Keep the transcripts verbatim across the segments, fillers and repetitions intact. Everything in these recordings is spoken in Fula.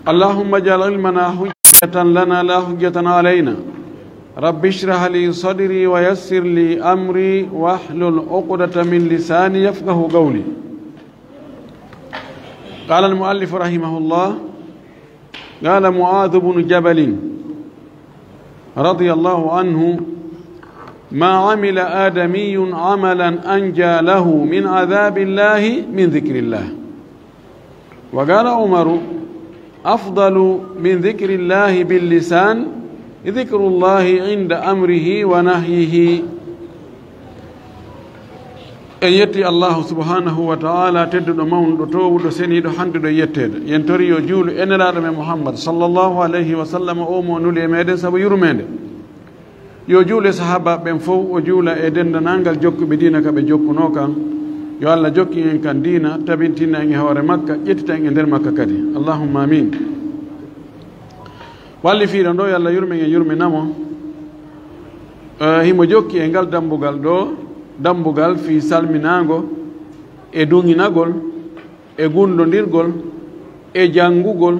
اللهم اجعل علمنا حجة لنا لا حجة علينا. رب اشرح لي صدري ويسر لي أمري واحلل عقدة من لساني يفقه قولي. قال المؤلف رحمه الله، قال معاذ بن جبل رضي الله عنه، ما عمل آدمي عملا أنجى له من عذاب الله من ذكر الله. وقال عمر، أفضل من ذكر الله باللسان ذكر الله عند أمره ونهيه. En yetti Allahu subhanahu wa ta'ala, tedduɗo, mawnuɗo, toowuɗo, seniiɗo, handuɗo e yetteede. Yen tori yo juulu e Nelaaɗo men Muhammad sallallahu alayhi wa sallam, o mo nuli e meɗen sabu yurmeende. Yo juule sahaabaaɓe ɓen fow, o juula e denndanangal jokkuɓe diina ka ɓe jokkunoo kan. Yo Allah jokkin en kan diina, tabintina en e hoore makka, ƴettita en e nder makka kadi. Allahumma amin. Wallifiiɗo ndo, yo Allah yurmen e yurminamo. Eh, himo jokki e ngal dambugal ɗo, dambugal fii salminaango, e duŋinagol, e gunndondirgol, e janngugol,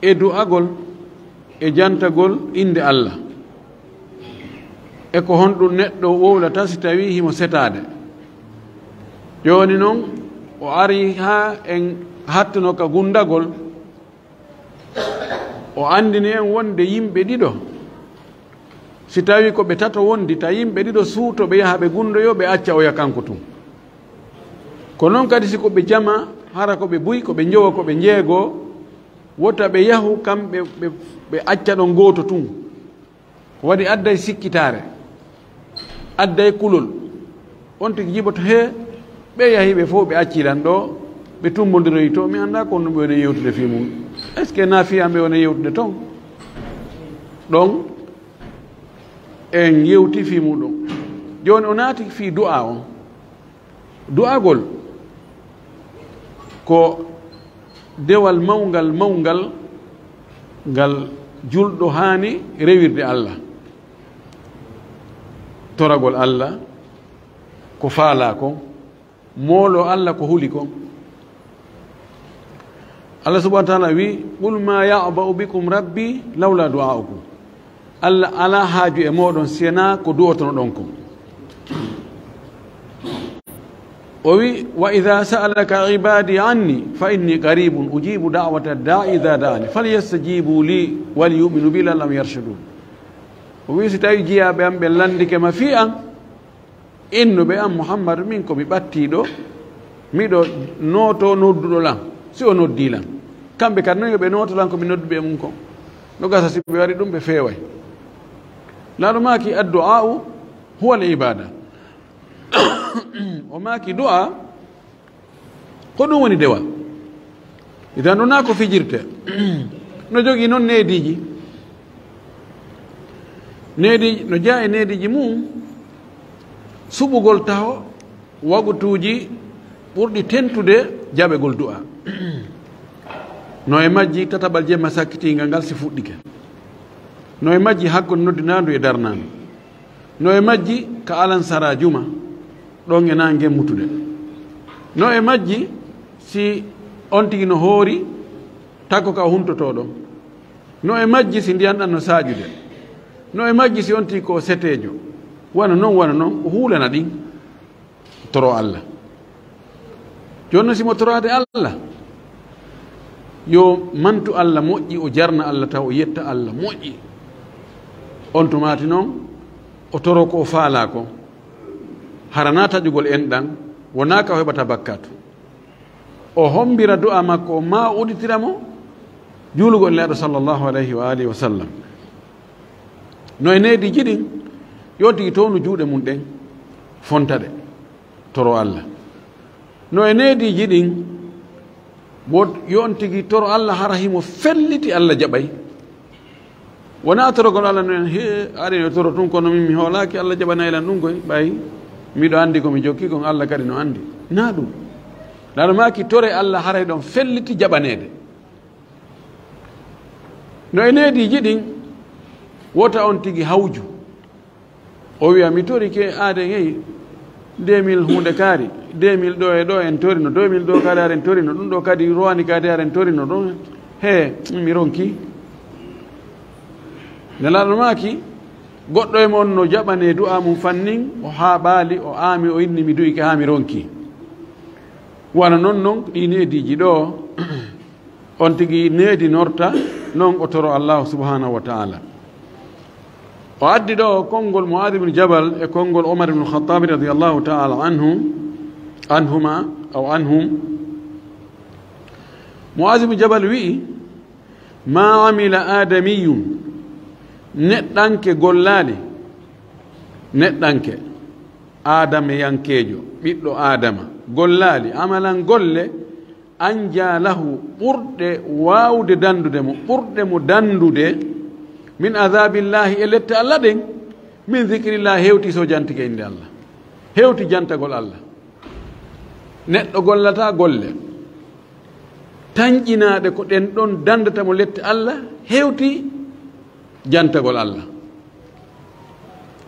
e du'agol, e jantagol innde Allah. E ko honɗum neɗɗo wowlata si tawii himo setaade? Jooni non, o ari haa en hattuno ka gunndagol, o anndini en wonde yimɓe ɗiɗo, si tawii ko ɓe tato wondi, ta yimɓe ɗiɗo suuto ɓe yaha ɓe gunndoyoo, ɓe acca oya kanko tun. Ko non kadi si ko ɓe jama, hara ko ɓe buy, ko ɓe njowo, ko ɓe njeego, wota ɓe yahu kamɓe, ɓe, ɓe acca ɗon gooto tun. Ko waɗi adday sikkitaare, adday kulol. On tigi jiboto, "Hee, ɓe yahi ɓe fow ɓe acci lan ɗo, ɓe tumbondiroyi to, mi anndaa ko honɗum ɓe woni yewtude fii mun. Est-ce que naa fii an ɓe woni yewtude ton?" Ɗon en yewti fii muɗum. Jooni o naati fii du'a on. Du'agol ko dewal mawngal, mawngal ngal julɗo haani rewirde Allah. Toragol Allah ko faalaa kon, mooloo Allah ko huli kon. Allah subhanahu wa ta'ala wi, "Qul ma ya'ba'u bikum rabbi lawla du'a'ukum." Allah alaa haaju e mooɗon si enaa ko du'otonoɗon kon. O wi, "Wa idha sa'alaka ibadi anni fa inni qaribun ujibu da'wata da'i idha da'ani falyastajibu li wal yu'minu bi la'allahum yarshudun." O wi, "Si tawi jiyaaɓe am ɓe landike ma fii an, innuɓe an Muhammadu, min ko mi ɓattiiɗo, miɗo nooto nodduɗo lan, si o noddii lan. Kamɓe kadi non yo ɓe nooto lan ko mi nodduɓe e mun kon." No gasa si ɓe waɗi ɗum ɓe feeway. Laaɗo maaki, "Addu'a'u huwa al ibada." O maaki, du'a ko ɗum woni dewal. Idan ɗum naa ko fijirte. No jogii non neediiji. Needi, no jeyaa e neediiji mum, suɓugol taho wagutuuji ɓurɗi tentude jaɓegol du'a. No e majji tataɓal jemma sakkitiingal ngal si fuɗɗike. No e majji hakkunde noddinaandu e darnaandu. No e majji ka alansara juma, ɗon e naange mutude. No e majji si on tigi no hoori, takko ka o huntotoo ɗon. No e majji si ndiyan ɗan no saaƴude. No e majji si on tigi ko o seteejo. Wano non, wano non, o huulana ɗin. Toro Allah. Jooni non, si mo toraade Allah, yo mantu Allah moƴƴi, o jarna Allah taw, o yetta Allah moƴƴi. On tumaati non, o toro ko o faalaa ko. Hara naa taƴugol enɗan, wonaa ka o heɓata bakkaatu. O hombira du'a makko, ma o uditira mo juulugol Nelaaɗo sallallahu alayhi wa alihi wa sallam. No e neediiji ɗin, yo on tigi townu juuɗe mum ɗen, fonta ɗe, toro Allah. No e neediiji ɗin, wo-, yo on tigi toro Allah hara himo felliti Allah jaɓay. Wonaa torogol Allah no en, "He, aɗa no toro tun, kono min mi hoolaaki, Allah jaɓanay lan ɗum koy, ɓay miɗo anndi ko mi jokki kon, Allah kadi no anndi." Naa ɗum. Naa ɗum maaki tore Allah haray ɗon felliti jaɓaneede. No e neediiji ɗin, wota on tigi hawju. O wiya, "Mi torike aaden, hey, deux mille huunde kaari, deux mille ɗo e ɗo en torino, deux mille ɗo kaari aɗen torino, ɗum ɗo kadi rowani kaari aɗen torino ɗum." "He, mi ronki." Nelaaɗo maaki, "Goɗɗo e mon no jaɓane du'a mum fannin, o haaɓaali, o aami, o inni mi du'ike haa mi ronki." Wano non non ɗi neediiji ɗo, on tigi needinorta, non o toro Allahu subhanahu wa ta'ala. O addi ɗo konngol Mu'adh ibn Jabal e konngol Umar ibn Khattab radiyallahu ta'ala anhu, anhuma, aw anhum. Mu'adh ibn Jabal wi'i, "Ma amila aadamiyyun, neɗɗanke gollaali, neɗɗanke, aadameyankeejo, ɓiɗɗo Aadama, gollaali amalan golle, anja lahu, ɓurɗe waawde dandude mo, ɓurɗe mo dandude, min adaabillahi, e lette Allah ɗen, min zikrillahi, hewti so jantike innde Allah, hewti jantagol Allah." Neɗɗo gollata golle tanƴinaaɗe ko ɗen ɗon dandata mo lette Allah, hewti jantagol Allah.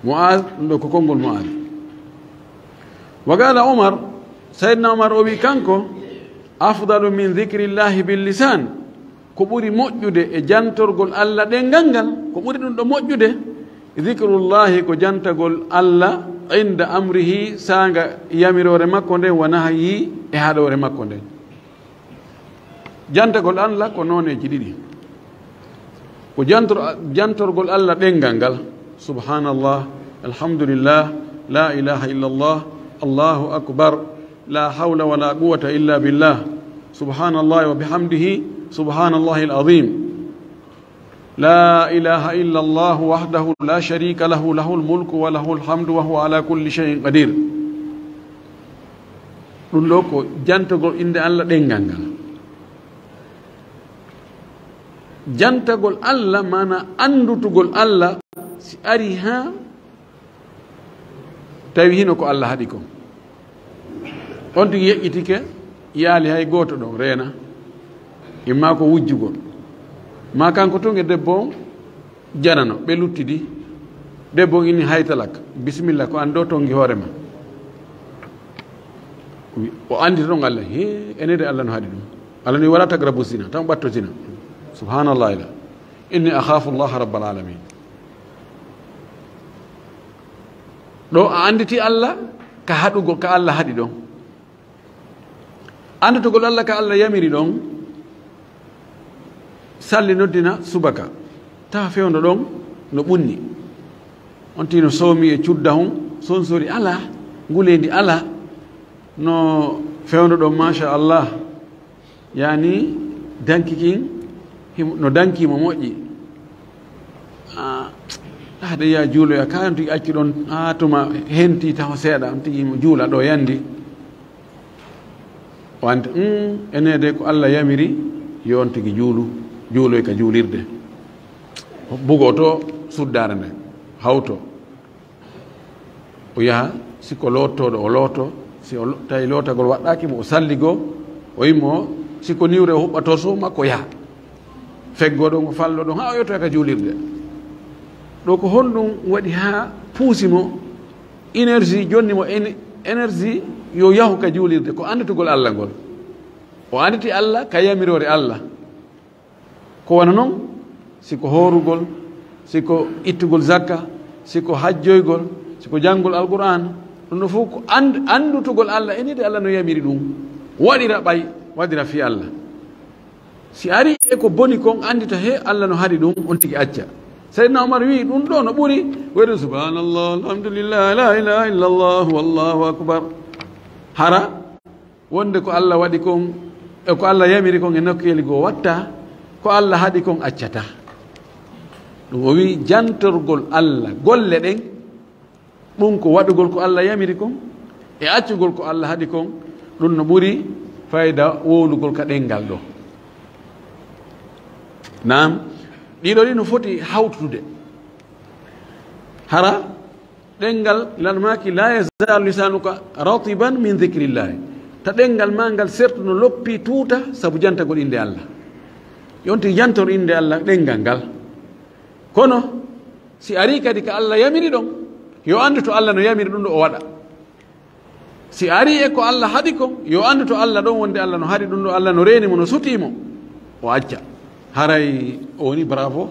Mu'az, ɗum ɗo ko konngol Mu'az. Wa qala Umar, Sayyidina Umar o wi kanko, "Afdalu min zikrillahi bil lisan." Ko ɓuri moƴƴude e jantorgol Allah ɗengal ngal, ko ɓuri ɗum ɗo moƴƴude, zikrullahi, ko jantagol Allah, inda amrihi, saanga yamiroore makko nden, wa nahyihi, e haɗoore makko nden. Jantagol Allah ko nooneeji ɗiɗi. Ko jantor-, jantorgol Allah ɗengal ngal, subhanallah, alhamdulillah, la ilaha illallah, Allahu akbar, la hawla wala quwwata illa billah, subhanallahi wa bihamdihi, subhanallahil azim. La ilaha illa Allah wahdahu la sharika lahu, lahul mulku wa lahul hamdu wa huwa ala kulli shay'in qadir. Ɗum ɗo ko jantagol innde Allah ɗengal ngal. Jantagol Allah, maana anndutugol Allah, si ari haa tawi hino ko Allah haɗi kon. On tigi yeƴƴitike, yaali hay gooto ɗon reena. Imma ko wujjugol. Ma kanko tun e debbo on janano, ɓe luttidi. Debbo on inni, "Haytalak, bisimilla, ko an ɗo tongi hoore ma." O wi-, o anndi ton Allah, he, ene de Allah no haɗi ɗum. Allah no wi, "Wala taqrabu zina, tan ɓatto zina." Subhanallah, ila. "Inni akhafu Allah rabbal alamin." Ɗo a annditi Allah ka haɗugol ka Allah haɗi ɗon. Anndutugol Allah ka Allah yamiri ɗon, salli noddina subaka, tawa fewndo ɗon no ɓunni. On tino soomi e cudda hon, sonsori ala, nguleendi ala, no fewndo ɗon, masha Allah. Yani, danki kin, himo, no danki mo moƴƴi. Ah, ah, de ya juuloya, ka on tigi accu ɗon, ah, tuma henti taho seeɗa, on tigi mo juula ɗo yandi. Wante, mm, ene de ko Allah yamiri, yo on tigi juulu, juuloy ka juulirde. Bugoto suddaare nde, hawto. O yaha, si ko loottooɗo, o looto, si o lo-, tawi lootagol waɗɗaaki mo, o salligo, o immo, si ko niwre o huɓɓa torso makko, o yaha. Feggoo ɗon, o falloo ɗon, haa o yottoya ka juulirde. Ɗo ko honɗum waɗi haa puusi mo, énergie, jonni mo en-, énergie, yo yahu ka juulirde, ko annditugol Allah ngol. O annditi Allah ka yamiroore Allah. Ko wano non, si ko hoorugol, si ko ittugol zakka, si ko hajjoygol, si ko janngol Alqur'aan, ɗum ɗo fof ko and-, anndutugol Allah, e nii de Allah no yamiri ɗum. Waɗira ɓay, waɗira fii Allah. Si ari e ko boni kon, anndita he Allah no haɗi ɗum, on tigi acca. Seydina Umar wi'i, "Ɗum ɗo no ɓuri, wayde subhanallah, alhamdulillah, la ilaha illallah, wallahu akbar." Hara wonde ko Allah waɗi kon, e ko Allah yamiri kon e nokkeeli goo watta, ko Allah haɗi kon accata. Ɗum o wi'i jantorgol Allah, golle ɗen, ɗum ko waɗugol ko Allah yamiri kon, e accugol ko Allah haɗi kon, ɗum no ɓuri fayda wowlugol ka ɗengal ɗo. Naam, ɗiɗo ɗi no foti hawtude. Hara ɗengal, lan maaki, "La yazaalu lisaanuka ratiban min zikrillahi." Ta ɗengal maa ngal sertu no loppi tuuta sabu jantagol innde Allah. Yonti jantor innde Allah ɗengal ngal. Kono si ari kadi ka Allah yamiri ɗon, yo anndu to Allah no yamiri ɗum ɗo o waɗa. Si ari e ko Allah haɗi kon, yo anndu to Allah ɗon wonde Allah no haɗi ɗum ɗo, Allah no reeni mo, no sutii mo, o acca. Haray o woni bravo.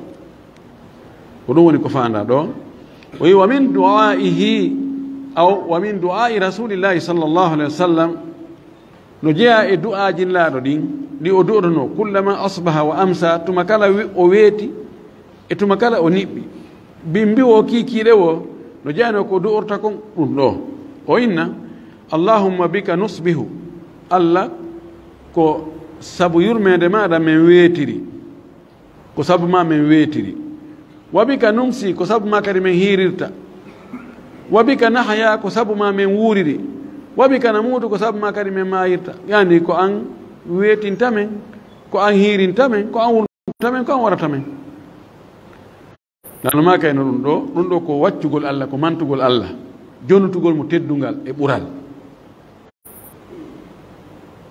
Ko ɗum woni ko faandaa ɗo. O wi, "Wa min du'aihi, aw wa min du'ai Rasulillahi sallallahu alaihi wasallam." No jeyaa e du'aaji Nulaaɗo ɗin, ɗi o du'otonoo, "Kullama asbaha wa amsa", tuma kala wi-, o weeti, e tuma kala o niɓɓi. Bimbi o kiikiiɗe o, no jeyanoo ko du'orta kon ɗum ɗo. O inna, "Allahumma bika nusbihu." Allah, ko sabu yurmeende maaɗa men weetiri. Ko sabu ma men weetiri. "Wa bika numsi", ko sabu ma kadi men hiirirta. "Wa bika nahya", ko sabu ma men wuuriri. "Wa bika namutu", ko sabu ma kadi men maayirta. Yani ko an weetinta men, ko an hiirinta men, ko an wurnta men, ko an warata men. Nanu ma kay no ɗum ɗo, ɗum ɗo ko waccugol Allah, ko mantugol Allah, jonutugol mo teddungal e ɓural.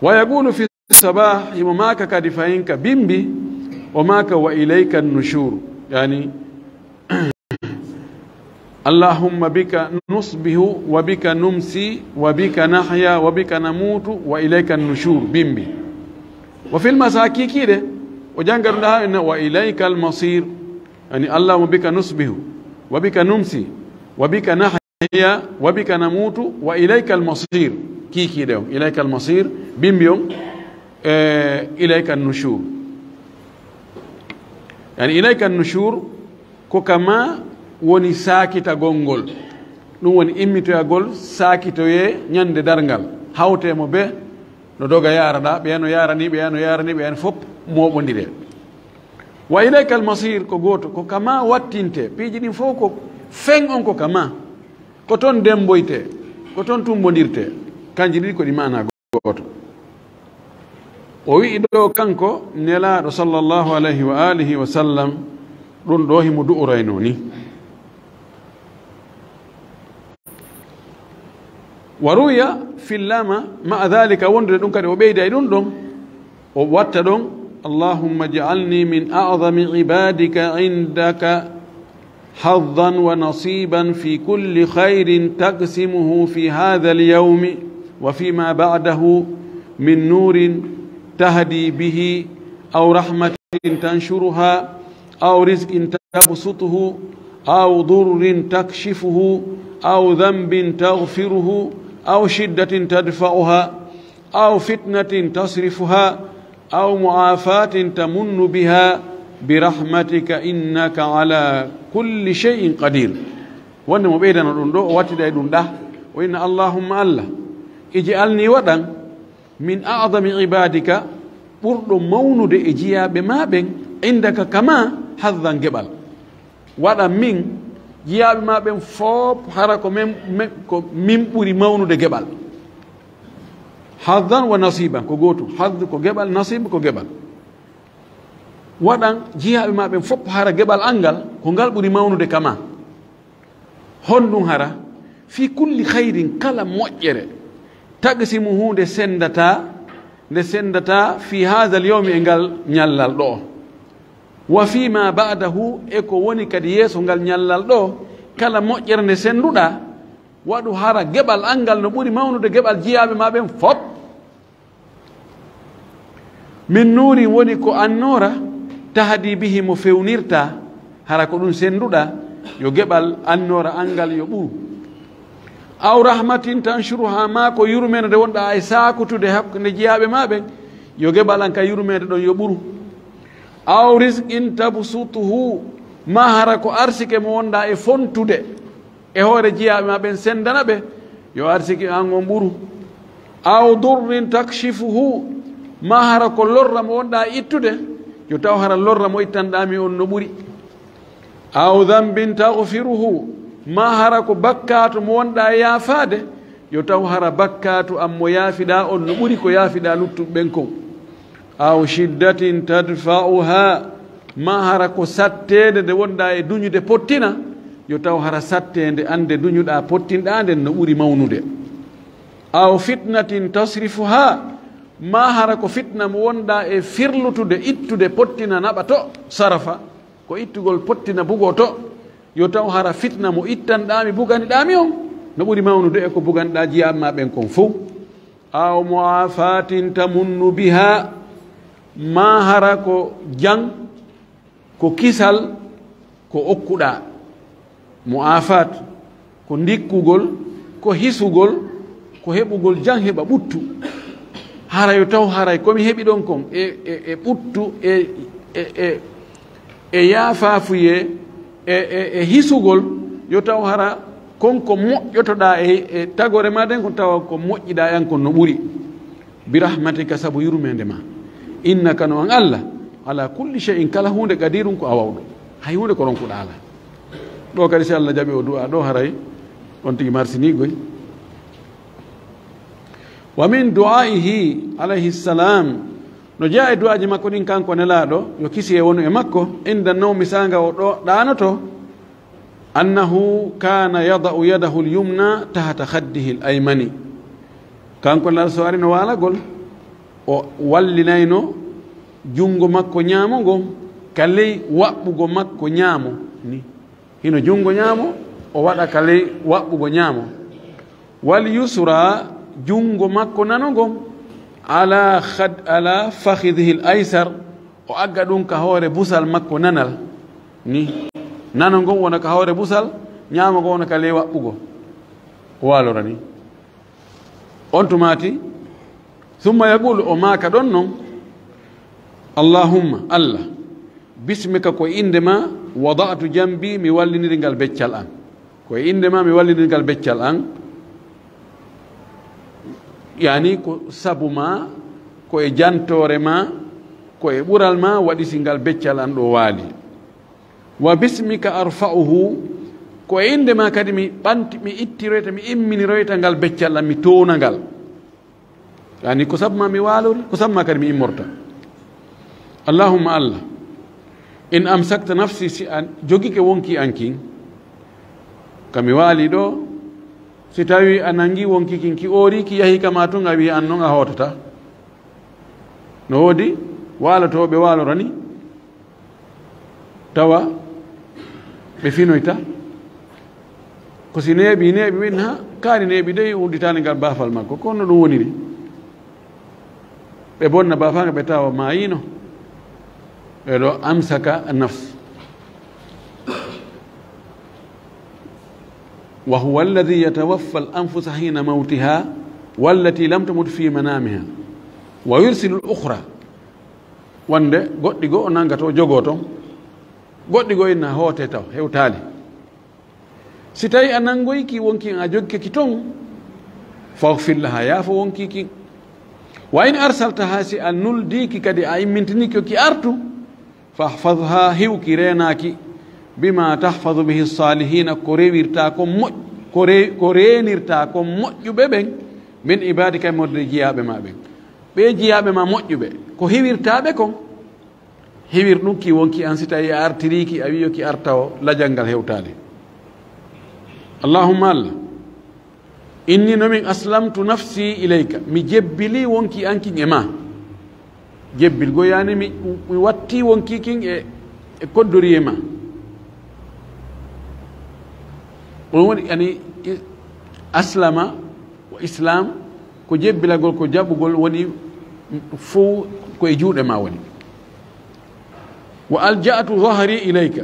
"Wa yaqulu fi sabah", himo maaka kadi fayin ka bimbi, o maaka, "Wa ilayka nushur." Yani, "Allahumma bika nusbihu, wa bika numsi, wa bika nahya, wa bika namutu, wa ilayka nushur." Bimbi. Wa fil masa kiikiiɗe, o jannga ɗum ɗa haa inna, "Wa ilayka al-masir." Yani, "Allahumma bika nusbihu, wa bika numsi, wa bika nahya, wa bika namutu, wa ilayka al-masir." Kiikiiɗe on, "Ilayka al-masir", bimbi on, e, "Ilayka nushur." Yani, "Ilayka nushur", ko kama woni saakitagol ngol. Ɗum woni immitoyagol, saakitoyee ñande darngal. Hawtee mo be no doga yaara ɗa, ɓeya no yaarani, ɓeya no yaarani, ɓeya no fop mooɓondire. "Wa ilayka al-masir", ko gooto, ko kama wattinte. Piiji ɗin fof ko fen on ko kama. Ko ton demboyte, ko ton tumbondirte. Kanji ɗiɗi ko ɗi maana gooto. O wi'i ɗo kanko Nelaaɗo sallallahu alayhi wa alihi wa sallam, ɗum ɗo himo du'oraynoo ni. "Wa ruwiya fil lama ma'a dhalika", wondude ɗum kadi o ɓeyda e ɗum ɗon, o watta ɗon, "Allahumma ij'alni min a'zami ibadika indaka حظا ونصيبا في كل خير تقسمه في هذا اليوم وفيما بعده من نور تهدي به أو رحمة تنشرها أو رزق تبسطه أو ضر تكشفه أو ذنب تغفره أو شدة تدفعها أو فتنة تصرفها أو معافاة تمن بها برحمتك إنك على كل شيء قدير." Wonde mo ɓeydano ɗum ɗo, o wattida e ɗum ɗa, o inna, "Allahumma Allah, ij'alni waɗan min a'zami ibadika, ɓurɗo mawnude e jiyaaɓe ma ɓen, indaka kama haddan geɓal." Waɗan min jiyaaɓe ma ɓen fof hara ko men, men, ko min ɓuri mawnude geɓal. Haddan wa nasiban ko gootum. Haddu ko geɓal, nasib ko geɓal. Waɗan jiyaaɓe ma ɓen fof hara geɓal an ngal ko ngal ɓuri mawnude kama. Honɗum hara? Fi kulli khayrin, kala moƴƴere. Taqsimuhu, nde sendata, nde sendata fi hadal yawmi, e ngal ñallal ɗo. Wa fi ma ba'dahu, e ko woni kadi yeeso ngal ñallal ɗo, kala moƴƴere nde senduɗa, waɗu hara geɓal an ngal no ɓuri mawnude geɓal jiyaaɓe ma ɓen fop. Min nuurin, woni ko annoora, tahdi bihi, mo fewnirta, hara ko ɗum senduɗa, yo geɓal annoora an ngal yo ɓuru. Aw rahmatin tanshuruha, ma ko yurmeende nde wonɗa e saakutude hakkunde jiyaaɓe ma ɓen, yo geɓal an ka yurmeende ɗon yo ɓuru. Aw rizqin tabsutuhu, ma hara ko arsike mo wonɗa e fontude e hoore jiyaaɓe ma ɓen, sendana ɓe, yo arsike an on ɓuru. Aw durrin takshifuhu, ma hara ko lorra mo wonɗa ittude, yo taw hara lorra mo ittanɗa mi on no ɓuri. Aw dhanbin taghfiruhu, ma hara ko bakkatu mo wonɗa yaafaade, yo taw hara bakkatu am mo yaafiɗa on no ɓuri ko yaafiɗa luttuɓe ɓen kon. Aw shiddatin tadfa'uha, ma hara ko satteende nde wonɗa e duñude pottina, yo taw hara satteende an nde duñuɗa pottinɗa nden no ɓuri mawnude. Aw fitnatin tasrifuha, ma hara ko fitna mo wonɗa e firlutude, ittude pottina naɓa to, sarafa, ko ittugol pottina bugo to, yo taw hara fitna mo ittanɗa mi, buganiɗa mi on, no ɓuri mawnude e ko buganɗa jiyaaɓe ma ɓen kon fow. Aw mu'afatin tamunnu biha, Maa hara ko jam, ko kisal, ko okkuɗaa. Mo aafaat, ko ndikkugol, ko hisugol, ko heɓugol jam heɓa ɓuttu. Hara yo taw haray ko mi heɓi ɗon kon e, e, e ɓuttu, e, e, e, e yaafaafuyee, e, e, e hisugol, yo taw hara kon ko moƴƴotoɗaa e, e tagore maa nden, kon tawa ko moƴƴiɗaa e an kon no ɓuri. Bi rahmatika, sabu yurmeende ma. Innaka, no an Allah, ala kulli shay'in, kala huunde, qadirun, ko a wawɗo. Hay huunde ko ronkuɗaa alaa. Ɗo kadi si Allah jaɓi o du'a ɗo, haray on tigi marsinii goy. Wa min du'aihi alayhi salam, no jeyaa e du'aaji makko ɗin kanko Nelaaɗo, yo kisiyee wonu e makko, inda nawmi, saanga o ɗo ɗaanoto, annahu kana yada'u yadahu al-yumna tahta khaddihi al-aymani. Kanko Nelaaɗo so ari no waalagol, o wallinayno junngo makko ñaamo ngon ka ley waɓɓugo makko ñaamo ni. Hino junngo ñaamo, o waɗa ka ley waɓɓugo ñaamo. Wal yusra, junngo makko nano ngon, ala khad-, ala fakhidhihi al aysar, o agga ɗum ka hoore busal makko nanal. Ni, nano ngon wona ka hoore busal, ñaamo ngon wona ka ley waɓɓugo. O waalora ni. On tumaati, summa yaqulu, o maaka ɗon non, Allahumma, Allah, bismika, ko innde ma, wada'tu jambi, mi walliniri ngal beccal an. Ko e innde ma mi walliniri ngal beccal an. Yani ko sabu ma, ko e jantoore ma, ko e ɓural ma waɗi si ngal beccal an ɗo waali. Wa bismika arfa'uhu, ko e innde ma kadi mi ɓanti, mi ittiroyta, mi imminiroyta ngal beccal an, mi towna ngal. Yani ko sabu ma mi waalori, ko sabu ma kadi mi immorta. Allahumma, Allah, in amsakta nafsi, si a jogike wonki an kin, ka mi waali ɗo, si tawi a nangi wonki kin, ki oori, ki yahi kama tun, a wi an non a hootata. No woodi waalotooɓe waalorani, tawa ɓe finoyta. Ko si neeɓi, neeɓi, win ha kaari neeɓi dey, udditaani ngal baafal makko. Kono no ɗum woniri. Ɓe bonna baafal ngal, ɓe tawa maayino. Ɓe ɗo amsaka nafs. Wa huwa alladhi yatawaffa al-anfusa hina mawtiha wallati lam tamut fi manamiha wa yursilu al-ukhra. Wonde goɗɗi goo o nanga to, o jogoo ton. Goɗɗi goo inna hoote taw, hewtaali. Si tawi a nangoyki wonki, a joggike ki ton, faghfir laha, yaafo wonki kin. Wa in arsaltaha, si a nuldiiki kadi, a immintiniki ki artu, fahfazha, hiwki, reenaaki, bima tahfazu bihi salihina, ko rewirta kon moƴ-, ko re-, ko reenirta kon moƴƴuɓe ɓen, min ibadika, e modde jiyaaɓe ma ɓen. Ɓe jiyaaɓe ma moƴƴuɓe, ko hiwirta ɓe kon, hiwir ɗum ki wonki an, si tawi a artiriiki, a wiyo ki arta o, lajal ngal hewtaali. Allahumma, Allah, inni, no min, aslamtu nafsi ilayka, mi jebbili wonki an kin e ma. Jebbilgo yani mi, mi watti wonki kin e, e koddori e ma. Ɗum woni yani i-, aslama wa islam, ko jebbilagol, ko jaɓugol woni fow ko e juuɗe ma woni. Wa alja'tu dhahri ilayka,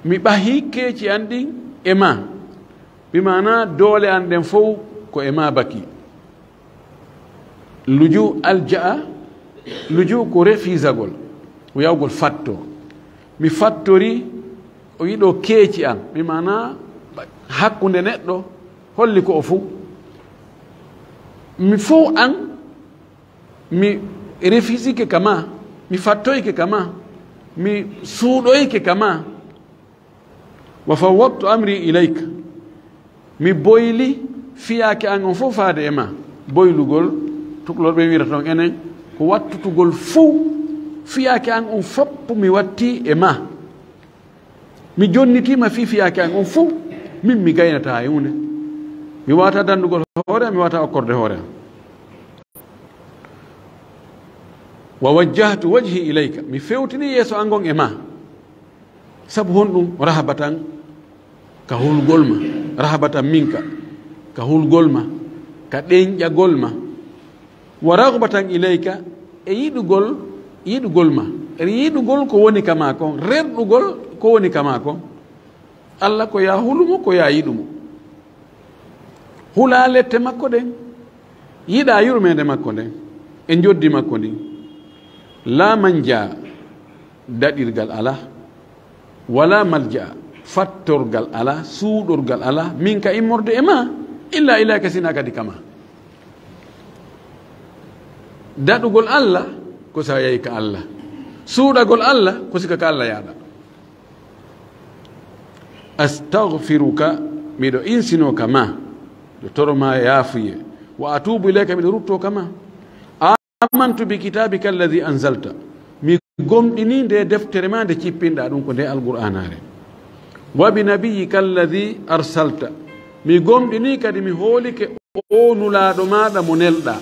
mi ɓahi keeci an ɗin e ma, bi maana doole an ɗen fow ko e ma baki. Luju alja'a, luju ko refisagol, ko yawgol fatto. Mi fattori o yiɗo keeci an, bi maana hakkunde neɗɗo holli ko o fow. Mi fow an, mi refisike ka ma, mi fattoyke ka ma, mi suuɗoyke ka ma. Wa fawwadtu amri ilayka, mi boyli fiyaake an on fow faade e ma. Boylugol, tukulor ɓe wi'ata ton enen, ko wattutugol fow fiyaake an on fow mi watti e ma. Mi jonnitiima fii fiyaake an on fow, min mi gaynataa e huunde. Mi waawataa danndugol hoore am, mi waawataa okkorde hoore am. Wa wajjahtu wajhi ilayka, mi fewtini yeeso an ngon e ma. Sabu honɗum? Rahabatan ka hulgol ma, rahabatan minka, ka hulgol ma, ka ɗenƴagol ma. Wa raghbatan ilayka, e yiɗugol yiɗugol ma, yiɗugol ko woni ka ma kon, rerɗugol ko woni ka ma kon. Allah ko ya hulumo, ko ya yiɗumo. Hula lette makko ɗen, yiɗa yurmeende makko nden, e njoddi makko ndin. La manja, daɗirgal ala, wala malja, fattorgal ala, suuɗorgal ala, min ka immorde e ma, illa ilayka, sina kadi kama. Daɗugol Allah, ko sa yahi ka Allah. Suuɗagol Allah, ko sika ka Allah yaɗa. Astaghfiruka, miɗo insino ka ma, miɗo toro ma yaafuye. Wa atubu ilayka, miɗo rutto ka ma. Amantu bi kitabika alladhi anzalta, mi gomɗini nde deftere ma nde cippinɗa ɗum, ko nde Alqur'anare. Wa bi nabiyyika alladhi arsalta, mi gomɗini kadi mi hoolike o nulaaɗo maɗa mo nelɗa.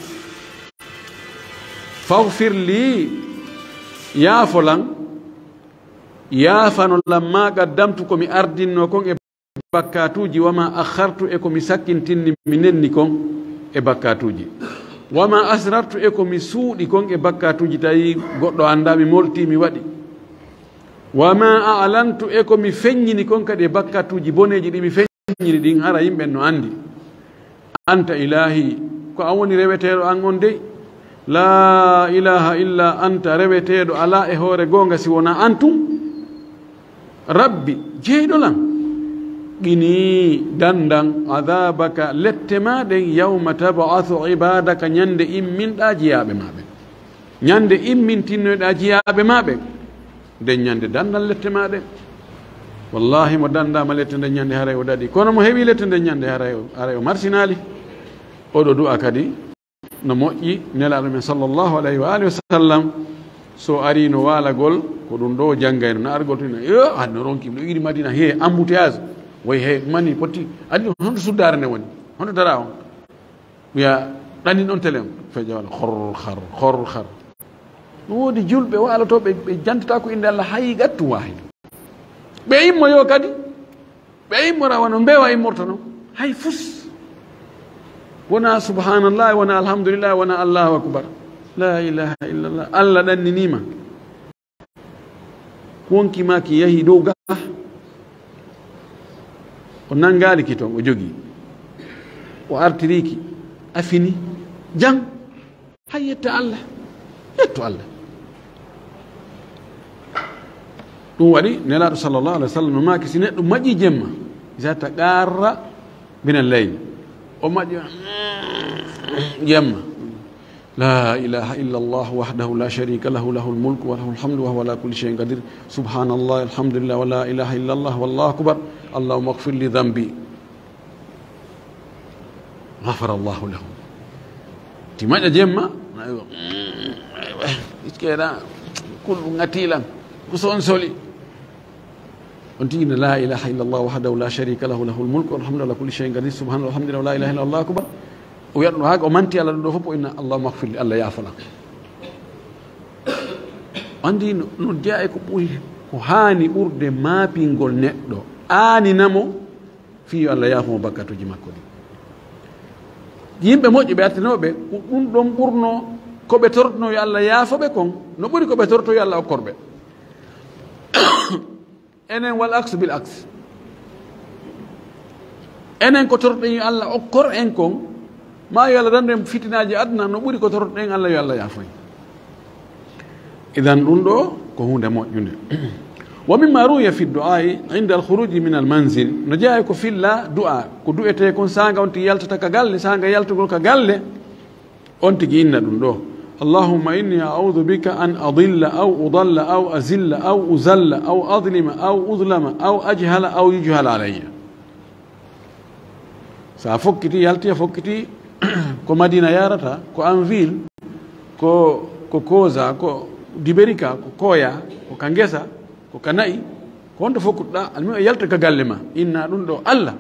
Faghfir li, yaafolan, yaafanolan ma qaddamtu, ko mi ardinno kon e bakkatuuji, wa ma akhartu, e ko mi sakkintinni, mi nenni kon e bakkatuuji, wa ma asrartu, e ko mi suuɗi kon e bakkatuuji, tawi goɗɗo annda, mi molti, mi waɗi, wa ma a'lantu, e ko mi feññini kon kadi e bakkatuuji boneeji ɗi mi feññini ɗin, hara yimɓe no anndi. Anta ilahi, ko an woni reweteeɗo an on dey. La ilaha illa anta, reweteeɗo alaa e hoore goonga si wonaa an tun. Rabbi, jeyɗo lan. Qini, dandan, adhabaka, lette ma ɗen, yawma tab'athu ibadaka, ñande imminɗa jiyaaɓe ma ɓen. Ñande immintinnoyɗa jiyaaɓe ma ɓen, nden ñande dandan lette ma ɗen. Wallahi, mo dandama lette nden ñande, haray o daɗi. Kono mo heɓi lette nden ñande, haray o, haray o marsinaali. Oɗo du'a kadi no moƴƴi, Nelaaɗo men sallallahu alayhi wa alihi wa sallam, so ari no waalagol, ko ɗum ɗo janngayno, na argol to ina, yo, hade no ronki, no iri Madina, he, embouteillage, way he, mani, potti, adi honto suddaare nde woni, honto dara on? Wiya, ɗanin on telen, feƴa wala, hor, har, hor, har. No woodi julɓe waalotooɓe, ɓe jantata ko innde Allah hay gattu waahidu. Ɓe immoyo kadi, ɓe immora wano mbeewa immorta non. Hay fus. Wona subhanallah, wona alhamdulillah, wona Allahu akbar. La ilaha illallah. Allah ɗanniniima. Wonki ma ki yahi dow ga. O nanngaali ki ton, o jogii. O artirii ki. A fini. Jan. Hay yetta Allah. Yettu Allah. Ɗum waɗi, Nelaaɗo sallallahu alayhi wa sallam no maaki, si neɗɗo maƴi jemma, iza taqarra min al-layl. O maƴi jemma. La ilaha illa Allah wahdahu la sharika lahu, lahul mulku wa lahul hamdu wa huwa ala kulli shay'in qadir. Subhanallah, alhamdulillah, wa la ilaha illa Allah, wallahu akbar. Allahumma ighfir li dhanbi. Ghafara Allahu lahu. Ti maƴa jemma, aywa, aywa, iskeɗa, kulɗum ngatilan, ko son soli. On tigi ne, la ilaha illallah wahdahu la sharika lahu, lahul mulku wal hamdu ala kulli shay'in qadir, subhanallah, alhamdulillah, la ilaha illallah, Allahu akbar. O wiyat ɗum, haa o manti Allah ɗum ɗo fof, o inna, Allahumma ighfir li, Allah yaafola. Andi no, no jeyaa e ko ɓuri, ko haani ɓurde maapingol neɗɗo, aaninamo fii yo Allah yaafo mo bakkatuuji makko ɗin. Yimɓe moƴƴuɓe artinooɓe, ko ɗum ɗon ɓurno ko ɓe torotnoo yo Allah yaafo ɓe kon, no ɓuri ko ɓe torotoo yo Allah okkor ɓe. Enen wal aksu bil aks. Enen ko toroɗen yo Allah okkor en kon, ma yo Allah dandu en fitinaaji aduna, no ɓuri ko toroɗen Allah yo Allah yaafo en. Idan ɗum ɗo ko huunde moƴƴunde. Wa mimma ruwiya fi du'a'i inda al-khuruji min al-manzil. No jeyaa ko filla du'a, ko du'etee kon saanga on tigi yaltata ka galle, saanga yaltugol ka galle, on tigi inna ɗum ɗo. Allahumma inni a'udhu bika an adilla aw udalla aw azilla aw uzalla aw adlima aw udlama aw ajhala aw yujhala alayya. So a fokkiti, yalti a fokkiti, ko Madina yarata, ko en ville, ko, ko koza, ko diberika, ko koya, ko ka ngesa, ko ka na'i, ko honto fokkuɗa, almino yalta ka galle ma, inna ɗum ɗo, Allah,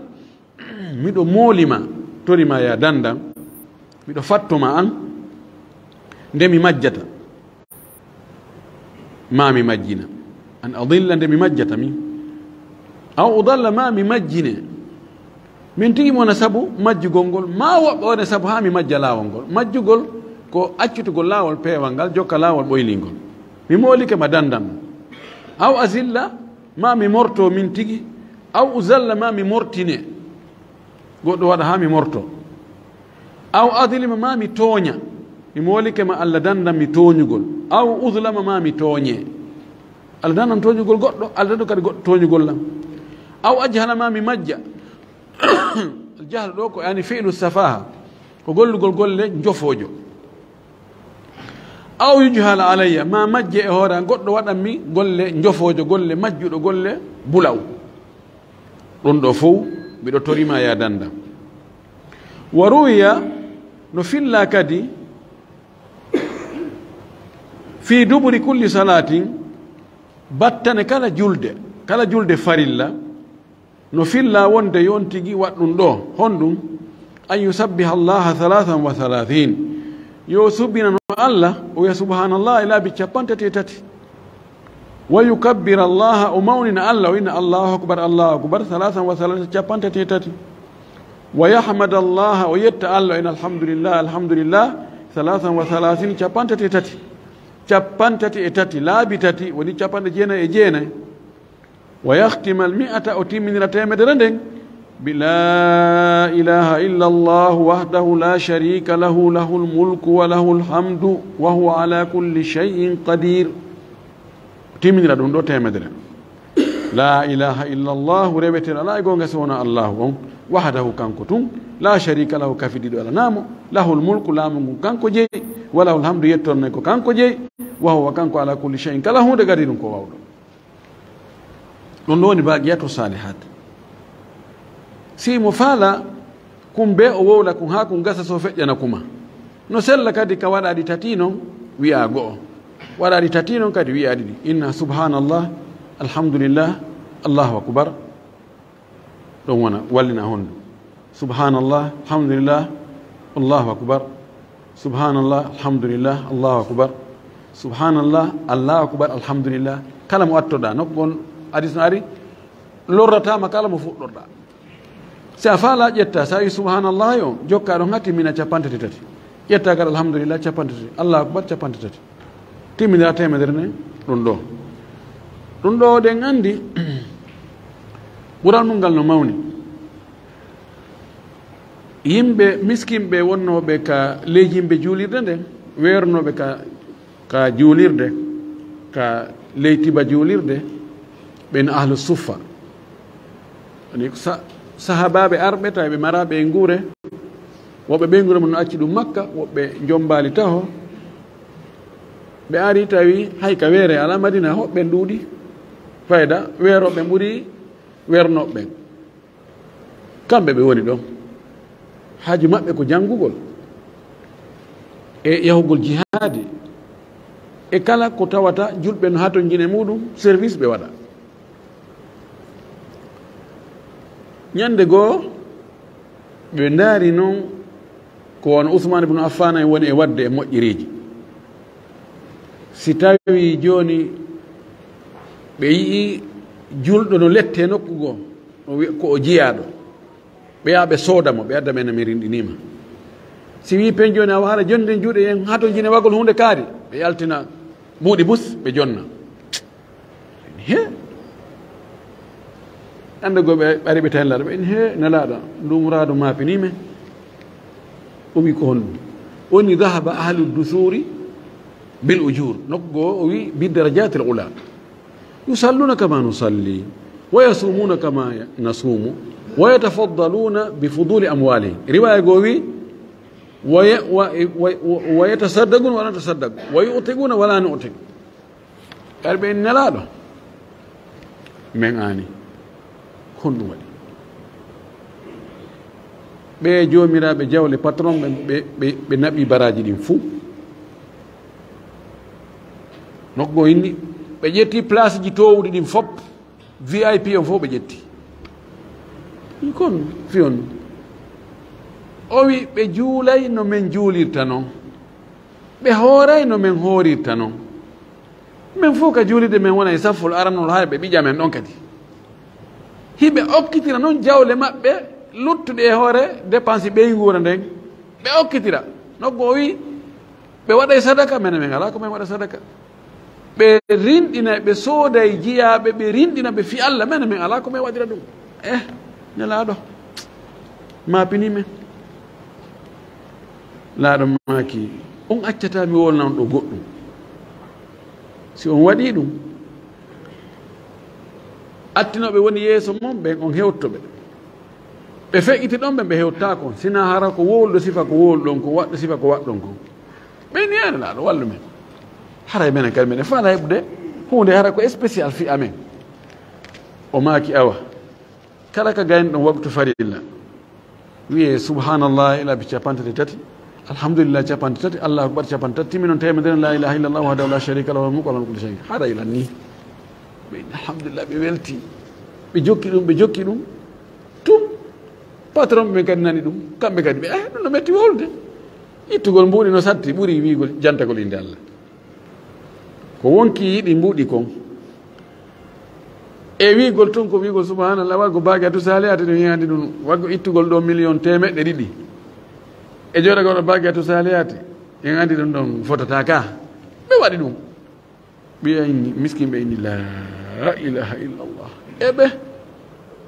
miɗo mooli ma, tori ma ya dandan, miɗo fatto ma an, nde mi majjata. Ma mi majjina. An adilla nde mi majjata min. Aw udalla ma mi majjine. Min tigi mi wona sabu majjugol ngol, ma woɓɓe wona sabu haa mi majja laawol ngol. Majjugol ko accutugol laawol peewal ngal, jokka laawol ɓoylingol. Mi moolike ma dandan. Aw azilla, ma mi morto min tigi. Aw uzalla, ma mi mortine. Goɗɗo waɗa haa mi morto. Aw adlima, ma mi tooña. Mi moolike ma Allah dandan mi tooñugol. Aw uzlama, ma mi tooñe. Allah dandan tooñugol goɗɗo, Allah dandan kadi goɗɗo tooñugol lan. Aw ajhala, ma mi majja. Aljahlu ɗo ko yani fi'lu safaha. Ko gollugol golle njofoojo. Aw yujhala alayya, ma majje e hoore an, goɗɗo waɗan mi golle njofoojo, golle majjuɗo, golle bulaw. Ɗum ɗo fow, miɗo torima ya danda. Wa ruwiya, no filla kadi, fi duburi kulli salatin, battane kala julde, kala julde farilla, no filla wonde yon tigi waɗ ɗum ɗo. Honɗum? An yusabbiha Allaha thalathan wa thalathin. Yo subbinano Allah, o wiya subhanallah e laabi cappanɗe tati e tati. Wa yukabbira Allaha, o mawnina Allah, o inna Allahu akbar, Allahu akbar, thalathan wa thalathin, cappanɗe tati e tati. Wa yahmada Allaha, o yetta Allah, o inna alhamdulillah, alhamdulillah, thalathan wa thalathin, cappanɗe tati e tati. Cappanɗe tati e tati, laabi tati, woni cappanɗe jeenayi e jeenayi. Wa yahtima almi'ata, o timminira teemedere nden, bi la ilaha illa Allah wahdahu la sharika lahu, lahul mulku wa lahul hamdu wa huwa ala kulli shay'in qadir. O timminira ɗum ɗo teemedere. La ilaha illa Allah, reweteeɗo alaa e goonga si wonaa Allahu on, wahdahu, kanko tun, la sharika lahu, kafidiiɗo alanaamo, lahul mulku, laamu ngun kanko jeyi, wa lahul hamdu, yettorne ko kanko jeyi, wa huwa, kanko, ala kulli shay'in, kala huunde, qadirun, ko waawɗo. Ɗum ɗo woni baqiyatu salihat. Si mo faala kun be o wowla kun haa kun gasa so feƴƴana kuma. No sella kadi ka waɗa ɗi tati non wi'a go'o. Waɗa ɗi tati non kadi wi'a ɗiɗi. Inna subhanallah, alhamdulillah, Allahu akbar. Ɗum wona wallina hondu. Subhanallah, alhamdulillah, Allahu akbar. Subhanallah, alhamdulillah, Allahu akbar. Subhanallah, Allahu akbar, alhamdulillah. Kala mo attoɗa, nokku on hadis no ari, lorratama kala mo fuɗɗorɗa. Si a faala ƴetta, sa wi subhanallah yo, jokka ɗon haa timmina cappanɗe tati tati. Ƴetta kadi alhamdulillah cappanɗe tati. Allahu akbar cappanɗe tati. Timminira teemedere ne, ɗum ɗo. Ɗum ɗo ɗen anndi, ɓural mum ngal no mawni. Yimɓe miskinɓe wonnooɓe ka ley yimɓe juulirde nden, weernooɓe ka, ka juulirde, ka ley tiba juulirde, ɓen ahlu suffa. Woni sa-, sahabaaɓe arɓe tawi ɓe maraaɓe e nguure, woɓɓe ɓe nguure mum no acci ɗum Makka, woɓɓe jombaali taho. Ɓe ari tawi hay ka weere alaa Madina, hoɓɓen ɗuuɗi fayda, weerooɓe ɓuri weernooɓe ɓen. Kamɓe ɓe woni ɗon. Haaju maɓɓe ko janngugol e yahugol jihaadi e kala ko tawata julɓe no hatonjine muɗum service ɓe waɗa. Ñande goo, ɓe ndaari non ko wano Usmaan ibn Affaan en woni e waɗde e moƴƴereeji. Si tawii jooni ɓe yi'ii julɗo no lette nokku goo, o wi-, ko o jiyaaɗo, ɓe yaha ɓe sooda mo, ɓe adda ɓe, "Mi rinɗiniima." Si wii pen jooni, "Awa hara jonde juuɗe en hatonjine wagol huunde kaari," ɓe yaltina buuɗi bus, ɓe jonna. He? Annde goo ɓe ɓari ɓe tawi Nelaaɗo, ɓe inni, "He, Nelaaɗo, ndu muraadu maapinii men." O wi, "Ko honɗum?" O inni, "Dhahaba ahlu dusuri bil ujur." Nokku goo o wi, "Bid darajatil ula. Yusalluna kama nusalli, wa yasumuna kama nasumu, wa yatafaddaluna bi fuduli amwalihim." Riwaya goo wi, "Wa ya-, wa, wa, wa, wa yatasaddaquna wa la natasaddaq, wa yu'tiquna wa la nu'tiq." Ɓe ari ɓe inni, "Nelaaɗo, men aani, ko honɗum waɗi?" Ɓe joomiraaɓe jawle, patron ɓen, ɓe, ɓe, ɓe naɓi baraaji ɗin fuu. Nokku goo inni, ɓe ƴetti place ji toowuɗi ɗin fop, V I P on fof ɓe ƴetti. Kon fiyon. O wi, "Ɓe juulay no men juulirta non. Ɓe hooray no men hoorirta non. Men fof ka juulirde men wona e saffol aranol, hay ɓe ɓiƴa men ɗon kadi. Hiɓe okkitira non jawle maɓɓe luttuɗe e hoore dépense ɓeynguure nden. Ɓe okkitira." Nokku goo o wi, "Ɓe waɗay sadaka, menen men alaa ko men waɗa sadaka." Ɓe rinɗinay, ɓe sooday jiyaaɓe, ɓe rinɗina ɓe fii Allah. Menen, men alaa ko men waɗira ɗum. Eh, Nelaaɗo, maapinii men. Nelaaɗo maaki, on accataa mi wolna on ɗo goɗɗum. Si on waɗii ɗum, attinooɓe woni yeeso mon ɓen, on hewto ɓe. Ɓe feƴƴiti ɗon ɓen, ɓe hewtaako on. Sinaa hara ko wowluɗo sifa ko wowluɗon kon, waɗɗo sifa ko waɗɗon kon. Ɓe ni, "Nelaaɗo, wallu men. Haray menen kadi, menen faalaa heɓude huunde hara ko spécial fii amen." O maaki, "Awa, kala ka gayni ɗon waktu farilla, wiyee subhanallah e laabi capanɗe tati, tati, alhamdulillah capanɗe tati, Allahu akbar capanɗe tati, timmi non teemedere, la ilaha illallah wahdahu la sharika lahu, lahul mulku wa lahu alhamdu ala kulli shay'in." Haray lan ni. Ɓe inni alhamdulillah, ɓe welti. Ɓe jokki ɗum, ɓe jokki ɗum. Tum, patron ɓe kadi nani ɗum, kamɓe kadi ɓe, "Eh, ɗum no metti wowlude." Ittugol mbuuɗi no satti, ɓuri wiigol jantagol innde Allah. Ko wonki yiɗi mbuuɗi kon. E wiigol tun ko wiigol, "Subhanallah, waɗgo Baaqiyaatu Saalihaati ɗum, en anndi ɗum, waɗgo ittugol ɗo miliyon teemeɗɗe ɗiɗi. E jooɗagol ɗo Baaqiyaatu Saalihaati, en anndi ɗum ɗon fotataa ka." Ɓe waɗi ɗum. Ɓe inni, miskinɓe inni, "La ilaha illallah." E ɓe,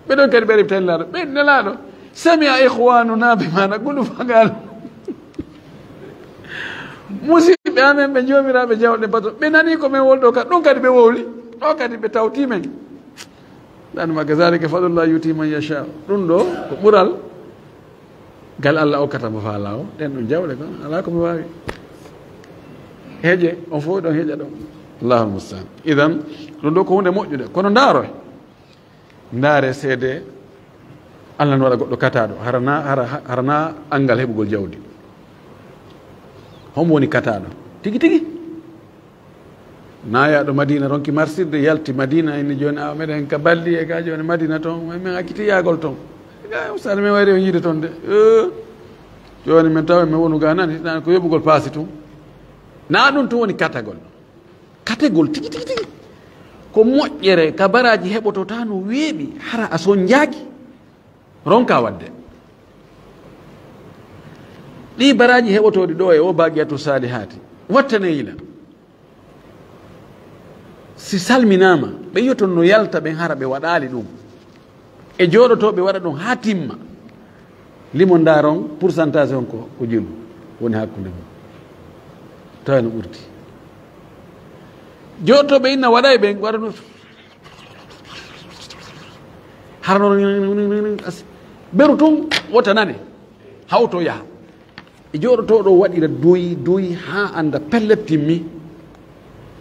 ɓe ɗon kadi ɓe rewtani Nelaaɗo. Ɓe, "Nelaaɗo, sami'a ikhwanuna bima naqulu faqalu." Musidɓe amen ɓe joomiraaɓe jawɗe bato, ɓe nani ko men woldo ka, ɗum kadi ɓe wowli. Ɗo kadi ɓe tawti men. Ɗan ma kazalika fadlullah yuti man yasha. Ɗum ɗo ko ɓural gal Allah okkata mo faalaa o. Ɗen ɗum jawle kon, alaa ko mi waawi. Heƴe, on fof ɗon heƴa ɗon. Allahul mustaan. Idan, ɗum ɗo ko huunde moƴƴude. Kono ndaaro, ndaare seede, Allah no waɗa goɗɗo kataaɗo. Hara na, hara, hara na anngal heɓugol jawdi. Homo woni kataaɗo? Tigi tigi. Naayaaɗo Madina ronki marsirde, yalti Madina, inni jooni, "Awa meɗen ka balli e ka jooni Madina ton, min acciti yaagol ton." Ga ustaade men wayri on yiide ton de. Eh, jooni min tawa min wonu ga nan, hiɗan ko yoɓugol paasi tun. Na ɗum tun woni katagol. Kategol tigi, tigi, tigi. Ko moƴƴere ka baraaji heɓotota no weeɓi, hara a sonjaaki. Ronka waɗde. Ɗi baraaji heɓotooɗi ɗo e o Baaqiyatu Saalihaati, wattanee yila. Si salminaama, ɓe yiyoton no yalta ɓen hara ɓe waɗaali ɗum. E jooɗotooɓe waɗa ɗum haa timma. Limo ndaaron, pourcentage on ko, ko jelu woni hakkunde mum. Tawa no ɓurti. Jooɗotooɓe inna waɗa e ɓen, waɗa no Hara noon, beru tun wota nane, hawto yaha. E jooɗotoo ɗo waɗira doyi, doyi haa annda pellet timmi.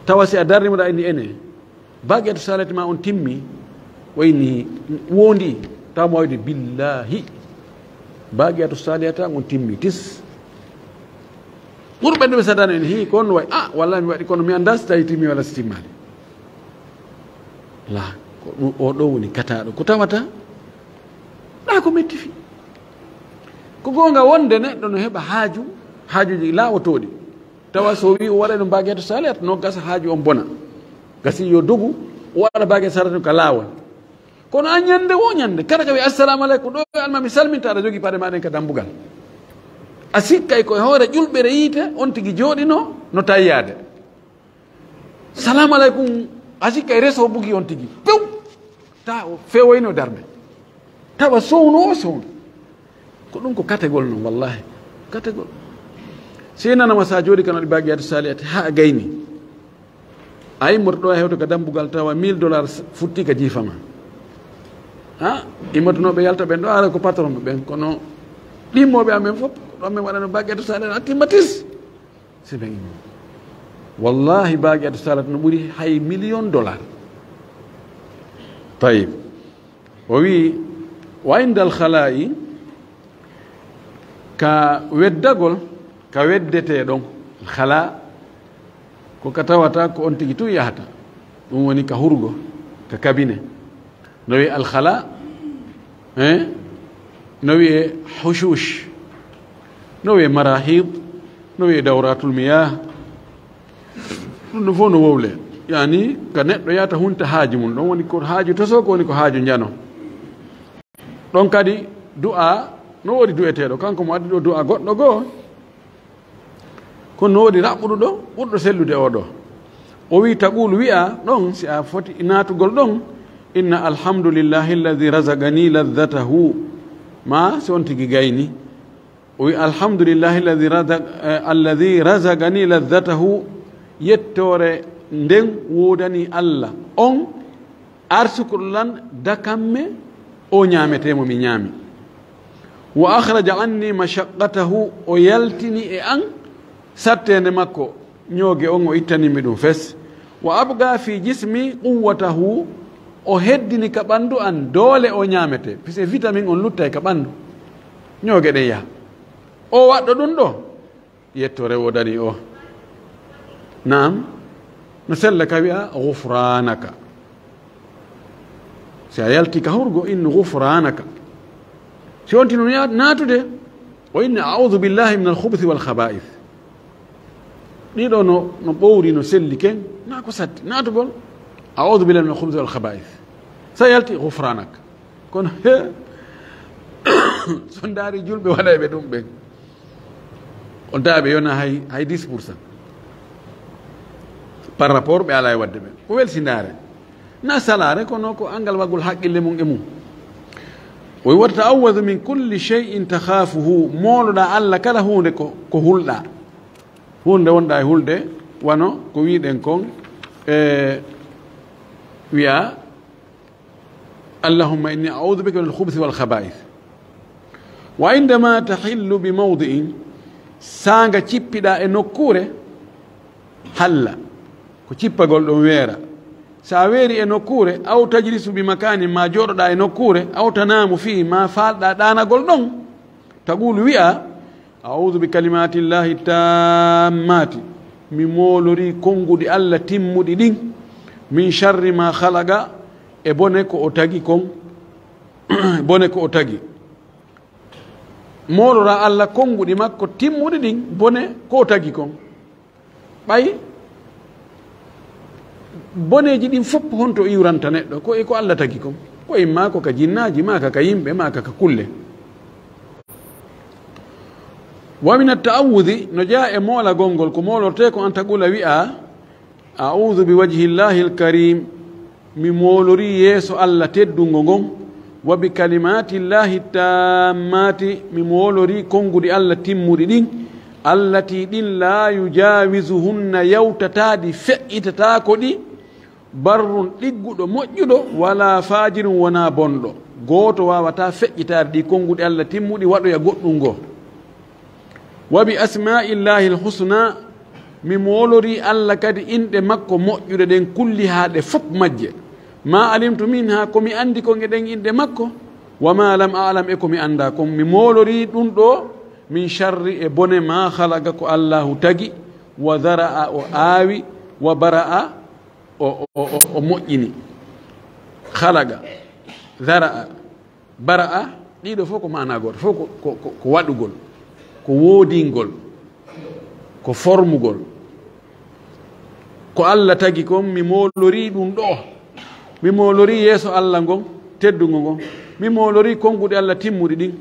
Tawa si a darnima ɗa inni ene, Baaqiyatu Saalihati ma on timmi, wayni wondi, tawa mo wayde billahi. Baaqiyatu Saalihata on timmi tis. Ɓurɓe ɗum sadana en, hii, ko on way, ah, wallahi mi waɗi, kono mi annda si tawi timmi walla si timmaali. La, ko ɗum, o ɗo woni kataaɗo. Ko tawata? Ɗa ko metti fi. Ko goonga wonde neɗɗo no heɓa haaju, haajuuji laawotooɗi. Tawa so wi o waɗa ɗum Baaqiyatu Saalihaat, no gasa haaju on bona. Gasi yo dogu, o waɗa Baaqiyatu Saalihaat ka laawol. Kono an ñande wo ñande, kala ka wi, "Assalamu aleykum, ɗo e almami salminta," aɗa jogii paɗe ma ɗen ka dambugal. A sikkay ko e hoore ƴulɓere yiite, on tigi jooɗino, no tayyaade. "Salamu aleykum," a sikkay reso bugi on tigi. Pew! Ta o fewoyno darnde. Tawa sowno o sowno. Ko ɗum ko kategol non, wallahi. Kategol. Sey nanama sa jooɗi kan waɗi Baaqiyatu Saalihaat haa a gayni. A immoto ɗo a hewto ka dambugal tawa mille dollars futti ka jiifa ma. Ha? Immotonooɓe yalta ɓen ɗo ara ko patron ɓen, kono ɗimmoɓe amen fof, ko ɗo men waɗano Baaqiyatu Saalihaat a timma tis. Si ɓe immo. Wallahi, Baaqiyatu Saalihaat no ɓuri hay million dollar. Tayib. O wi, "Wa indal khalaa'i," ka weddagol, ka weddetee ɗon. Khalaa', ko ka tawata ko on tigi tun yahata. Ɗum woni ka hurgo, ka kabine. No wi'e alkhala, eh? No wi'e hushush, no wi'e marahid, no wi'e dawratul miyah. Ɗum ɗo fof no wowle. Yani, ka neɗɗo yahata hunta haaju mum. Ɗon woni ko haaju toso, ko woni ko haaju njano. Ɗon kadi du'a, no woodi du'eteeɗo. Kanko mo addi ɗo du'a goɗɗo goo. Kono no woodi raɓɓuɗo ɗo, ɓurɗo sellude o ɗo. O wi, taqulu, wi'a ɗon, si a foti naatugol ɗon, inna alhamdulillahi alladhi razaqani ladhatahu, ma si on tigi gayni. O wi, alhamdulillahi alladhi razaq-, eh, alladhi razaqani ladhatahu, yettoore nden woodani Allah on arsukuɗo lan dakamme o ñaametee mo mi ñaami. Wa akhraja anni mashaqqatahu, o yaltini e an satteende makko, ñooge on o ittani mi ɗum fes. Wa abqa fi jismi quwwatahu, o heddini ka ɓanndu an doole o ñaametee, puisque vitamine on luttay ka ɓanndu, ñooge ɗen yaha. O waɗɗo ɗum ɗo, yettoore woodani o. Naam, no sella ka wi'a, ghufranaka. Si a yalti ka hurgo, in ghufranaka. Si on tino ya-, naatude, o inni, a'udhu billahi min al-khubuthi wal khaba'ith. Ɗiɗo no, no ɓowri, no selli ken, na ko satti. Naatugol, a'udhu billahi min al-khubuthi wal khaba'ith. Sa yalti, ghufranaka. Kono, he, so ndaari julɓe waɗayɓe ɗum ɓen, on tawa ɓe yona hay, hay dix pour cent par rapport ɓe alaa e waɗde ɓe. Ko welsindaare, na salaare, kono ko angal waggol haqqille mum e mum. O wi, "Wa ta'awwadu min kulli shay'in takhafuhu", mooloɗaa Allah kala huunde ko, ko hulɗaa. Huunde wonɗaa e hulde, wano ko wi'ɗen kon, e wi'a, "Allahumma inni a'udhu bika min al-khubuthi wal khaba'ith." Wa indama tahillu bi mawdi'in, saanga cippiɗaa e nokkuure, halla, ko cippagol ɗon weera. Sa weeri e nokkuure, aw tajlisu bi makani, ma jooɗoɗaa e nokkuure, aw tanamu fihi, ma faalɗaa ɗaanagol ɗon, taqulu, wi'a, "A'udhu bi kalimatillahi tammati", mi moolorii konnguɗi Allah timmuɗi ɗin, "min sharri ma khalaqa", e bone ko o tagi kon, bone ko o tagi. Mooloraa Allah konnguɗi makko timmuɗi ɗin, bone ko o tagi kon. Ɓay boneeji ɗin fof honto iwranta neɗɗo? Ko e ko Allah tagi kon. Ko imma ko ka jinnaaji, ma ka, ka yimɓe, ma ka, ka kulle. Wa min at-ta'awwudhi, no jeyaa e moolagol ngol, ko moolortee ko an taqula wi'a, "A'udhu bi wajhillahi al-karim", mi moolorii yeeso Allah teddungo ngon, "wa bi kalimatillahi tammati", mi moolorii konnguɗi Allah timmuɗi ɗin, "allati", ɗin, "la yujawizuhunna", yawtataɗi, feƴƴitataako ɗi, "barrun", ɗigguɗo, moƴƴuɗo, "wala fajirun", wonaa bonɗo. Gooto waawataa feƴƴitaade ɗi konnguɗi Allah timmuɗi waɗoya goɗɗum goo. "Wa bi asma'illahi al-husna", mi moolorii Allah kadi inɗe makko moƴƴuɗe ɗen, "kulliha", ɗe fof majje, "ma alimtu minha", ko mi anndi kon e ɗen inɗe makko, "wa ma lam a'lam", e ko mi anndaa kon. Mi moolorii ɗum ɗo, "min sharri", e bone, "ma khalaqa", ko Allahu tagi, "wa dhara'a", o aawi, "wa bara'a", o, o, o, o moƴƴini. Khalaqa, dhara'a, bara'a, ɗiɗo fof ko maana gooto, fof ko, ko, ko, ko waɗugol, ko woodingol, ko formugol. Ko Allah tagi kon, mi moolorii ɗum ɗo. Mi moolorii yeeso Allah ngon, teddungo ngon. Mi moolorii konnguɗi Allah timmuɗi ɗin.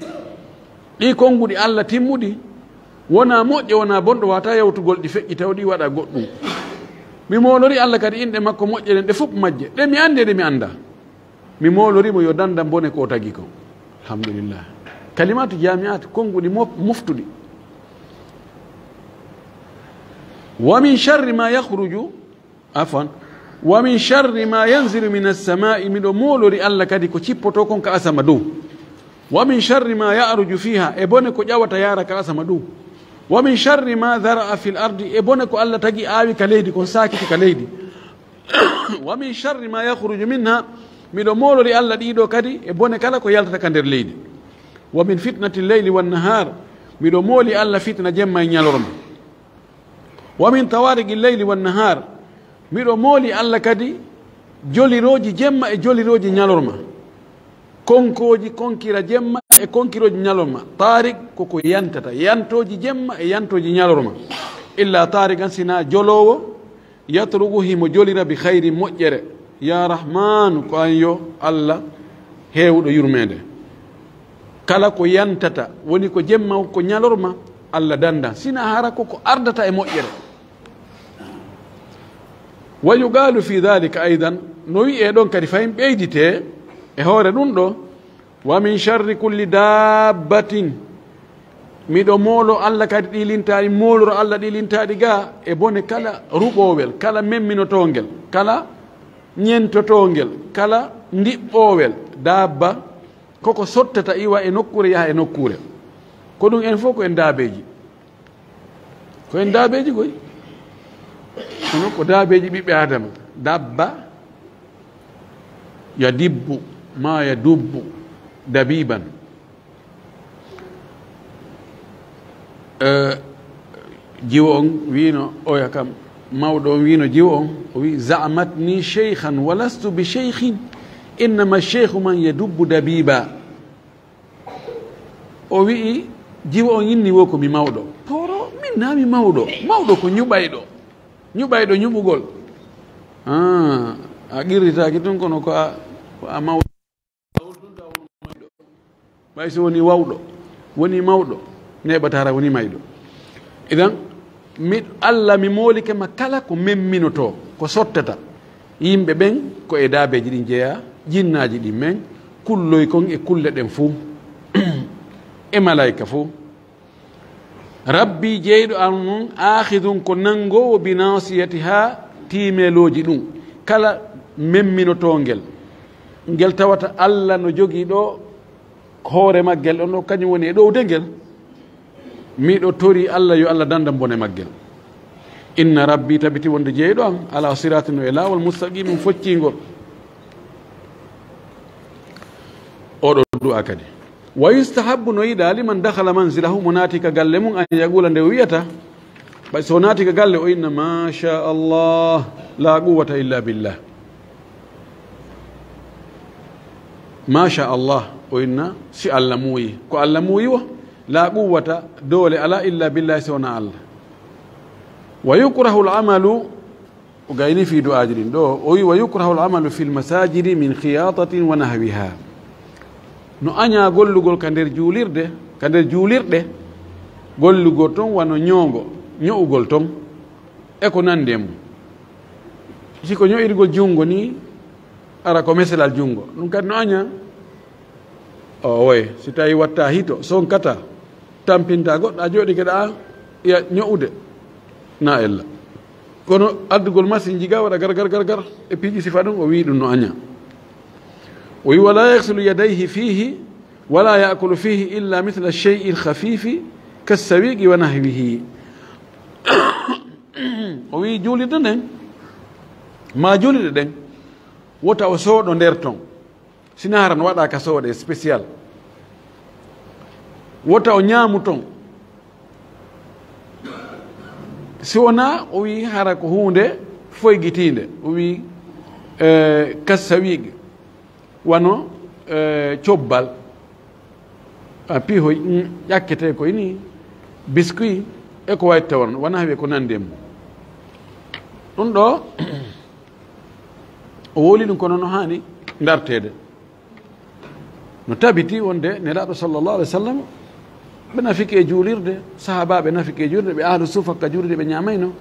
Ɗi konnguɗi Allah timmuɗi, wonaa moƴƴo, wonaa bonɗo, waawataa yawtugol ɗi, feƴƴita o ɗi, waɗa goɗɗum. Mi moolorii Allah kadi inɗe makko moƴƴe ɗen, ɗe fof majje, ɗe mi anndi e ɗe mi anndaa. Mi moolorii mo yo dandam bone ko o tagi kon. Alhamdulillah. Kalimatu jami'at, konnguɗi mo-, moftuɗi. "Wa min sharri ma yakhruju", afwan, "wa min sharri ma yanzilu min as-sama'i", miɗo moolorii Allah kadi ko cippotoo kon ka asama dow. "Wa min sharri ma ya'ruju fiha", e bone ko ƴawata yaara ka asama dow. "Wa min sharri ma dhara'a fil ardi", e bone ko Allah tagi aawi ka leydi kon, saakiti ka leydi. "Wa min sharri ma yakhruju minha", miɗo moolorii Allah ɗiɗo kadi e bone kala ko yaltata ka nder leydi. "Wa min fitnati leyli wan nahar", miɗo mooli Allah fitna jemma e ñalorma. "Wa min tawariqi leyli wan nahar", miɗo mooli Allah kadi jolirooji jemma e jolirooji ñalorma. Konkooji konkira jemma e konkirooji ñalorma. Tariq ko ko yantata, yantooji jemma e yantooji ñalorma. "Illa tariqan", sinaa joloowo, "yatruqu", himo jolira, "bi khayri", moƴƴere. Ya Rahman, ko an yo Allah heewuɗo yurmeende. Kala ko yantata, woni ko jemma, ko ñalorma, Allah danda. Sinaa hara ko ko ardata e moƴƴere. Wa yuqalu fi dhalika aidan, no wi'e ɗon kadi fahin ɓeydite e hoore ɗum ɗo, wa min sharri kulli dabbatin, miɗo moolo Allah kadi ɗi lintaaɗi, mooloro Allah ɗi lintaaɗi ga e bone kala ruɓoowel, kala memminotongel, kala ñentotongel, kala ndiɓɓoowel. Dabba koko sottata iwa e nokkure yaha e nokkure. Ko ɗum en fof ko en daabeeji. Ko en daabeeji koy. Kono ko daabeeji ɓiɓɓe Aadama. Dabba ya dibbu, ma ya dubbu, dabiban. Eh, jiwo on wiino, oya kam, mawɗo on wiino jiwo on, o wi, "Za'amat ni sheykhan, wa lastu bi sheykhin, innama sheykhu man ya dubbu dabiba." O wi'i, jiwo on inni wo ko mi mawɗo. Poro, min naa mi mawɗo. Mawɗo ko ñuɓayɗo. Ñuɓayɗo ñuɓugol. Ah, a qirritaaki tun kono ko a, ko a mawɗo. Ɓay so woni wawɗo, woni mawɗo, neeɓataara woni mayɗo. Idan, mi, Allah mi moolike ma kala ko memminotoo, ko sottata. Yimɓe ɓen ko e daabeeji ɗin jeyaa, jinnaaji ɗin men, kulloy kon e kulle ɗen fuu, e malayka fuu. Rabbi jeyɗo am on, aakhidun ko nanngoowo bi naasiyatiha tiimeelooji ɗum, kala memminotoo ngel, ngel tawata Allah no jogii ɗo hoore maggel ɗon ɗo, kañum woni e ɗowde ngel. Miɗo torii Allah yo Allah dandam bone maggel. Inna rabbi, tabiti wonde jeyɗo am, ala siratin, no e laawol mustaqimin, focciingol. Oɗo du'a kadi. Wa yustahabbu, no yiɗaa, liman dakhala manzilahu, mo naati ka galle mum, an yaqula, nde o wi'ata, ɓay so naati ka galle, o inna, "Masha Allah, la quwwata illa billah." Masha Allah, o inna, si Allah muuyi. Ko Allah muuyi wo, la quwwata, doole ala, illa billah, si wona Allah. Wa yukrahu al-amalu, o gayni fii du'aaji ɗin ɗo, o wi, "Wa yukrahu al-amalu fil masajidi min khiyatatin wa nahwiha." No añaa gollugol ka nder juulirde, ka nder juulirɗe, gollugol ton wano ñoongo, ño'ugol ton, e ko nandi e mum. Si ko ño'irgol junngo ni, ara ko meselal junngo, ɗum kadi no añaa. O woy, si tawi watta hito, sonkata, tampinta goɗɗo, a jooɗike ɗa, ya ño'ude, na ella. Kono addugol machine jiga waɗa gar, gar, gar, gar, e piiji sifa ɗum, o wi ɗum no aña. O wi, "Wala yaghsilu yadayhi fihi, wala ya'kulu fihi illa mithla shay'in khafifi, kassawiqi wa nahwihi." O wi, "Juulirde nden, ma juulirde ɗen, wota o sooɗo nder ton." Sina hara no waɗa ka soode spécial. Wota o ñaamu ton. Si wonaa, o wi hara ko huunde foygitiinde. O wi, eh, kassawiiqi, wano, eh, cobbal, a pihoy, mm, ƴakketee koy ni, biscuit, e ko wayi tawon, wona wiye ko nandi e mum. Ɗum ɗo, o wowli ɗum kono no haani darteede. No tabiti wonde Nelaaɗo sallallahu alaihi wasallam ɓe nafike e juulirde, sahaabaaɓe nafike e juulirde, ɓe ahlu sufa ka juulirde ɓe ñaamayno.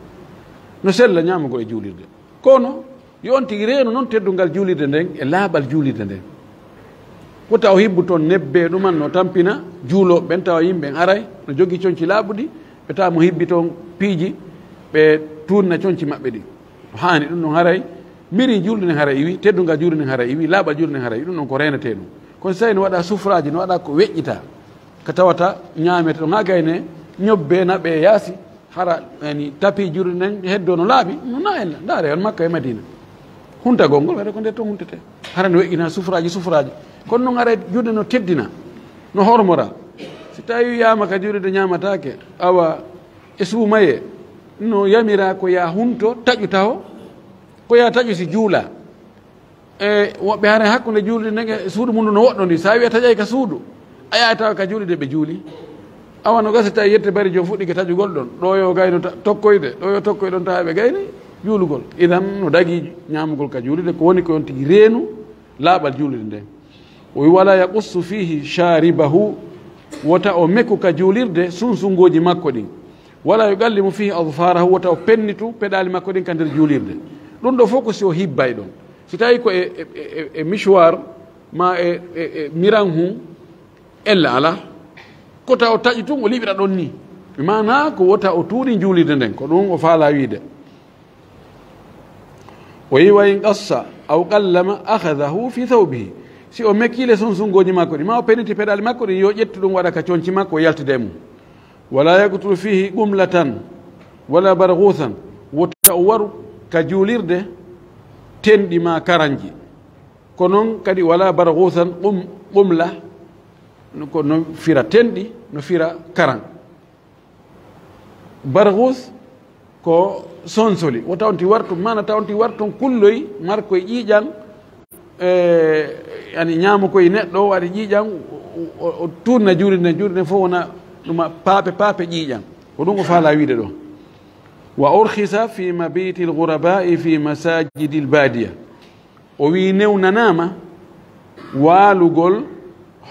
No sella ñaamugol e juulirde. Kono yo on tigi reenu noon teddungal juulirde nden e laaɓal juulirde nden. Wota o hibbu toon nebbe e ɗuman no tampina juulooɓe ɓen, tawa yimɓe ɓen aray no jogii conci laaɓuɗi, ɓe tawa mo hibbi toon piiji, ɓe tuunna conci maɓɓe ɗin. Haani ɗum ɗon haray, miri juulde nden haray iwi, teddungal juulde nden haray iwi, laaɓal juulde nden haray iwi, ɗum ɗon ko reenetee ɗum. Kono si tawi no waɗa sufraaji, no waɗa ko weƴƴitaa, ka tawata ñaamete ɗon haa gayne ñobbe, naɓe e yaasi, hara yani tapi juulde nden heddo no laaɓi, no na ella. Ndaare on Makka e Madina. Huntagol ngol waɗa ko nder ton huntetee. Hara no weƴƴitaa sufraaji, sufraaji. Kono non haray juulde no teddina, no hormora. Si tawi wiyaama ka juulirde ñaamataake, awa e suumayee, no yamiraa ko yaa hunto, taƴu taho, ko yaa taƴu si juulaa. E woɓɓe hara hakkunde juulirde nden e suudu mum no woɗɗondiri. Sa wi'i a taƴay ka suudu, a yahay tawa ka juulirde ɓe juuli. Awa no gasa tawi yette bari jom fuɗɗike taƴugol ɗon. Ɗo yo gayno ta-, tokkoyde, ɗo yo tokkoy ɗon tawa ɓe gayni juulugol. Idan no dagi ñaamugol ka juulirde, ko woni ko on tigi reenu laaɓal juulirde nden. O wi, "Wala yaqussu fihi sharibahu," wota o meku ka juulirde sunsungooji makko ɗin. "Wala yuqallimu fihi azfarahu," wota o pennitu peɗaali makko ɗin ka nder juulirde. Ɗum ɗo fof ko si o hibbay ɗon. Si tawi ko e, e, e, e mouchoir ma e, e, e miran hun, ella alaa. Ko taw o taƴi tun, o liɓira ɗon ni. Maanaa ko wota o tuuɗi juulirde nden, ko ɗum o faalaa wiide. O yi wa in qassa aw qallama akhadahu fi thawbihi. Si o mekki le sunsungooji makko ɗi, ma o peniti peɗaali makko ɗi, yo ƴettu ɗum waɗa ka conci makko, o yaltida e mum. Wala yaqtulu fihi qumlatan wala barghusan. Wota o waru ka juulirde tenɗi ma karanji. Ko non kadi wala barghusan qum-, qumla, ko no fira tenɗi, no fira karan. Barghus ko sonsoli. Wota on ti wartu, mana ta on ti wartu kulloy, markoy ƴiiƴan, e, yani ñaamo koye neɗɗo, waɗi ƴiiƴan, o, o, o tunna juulirde, juulirde fof wona ɗuma paape, paape ƴiiƴan. Ko ɗum o faalaa wiide ɗo. Wa urkhisa fi mabiti al-ghuraba'i fi masajidi al-badiya. O wi'i newnanaama waalugol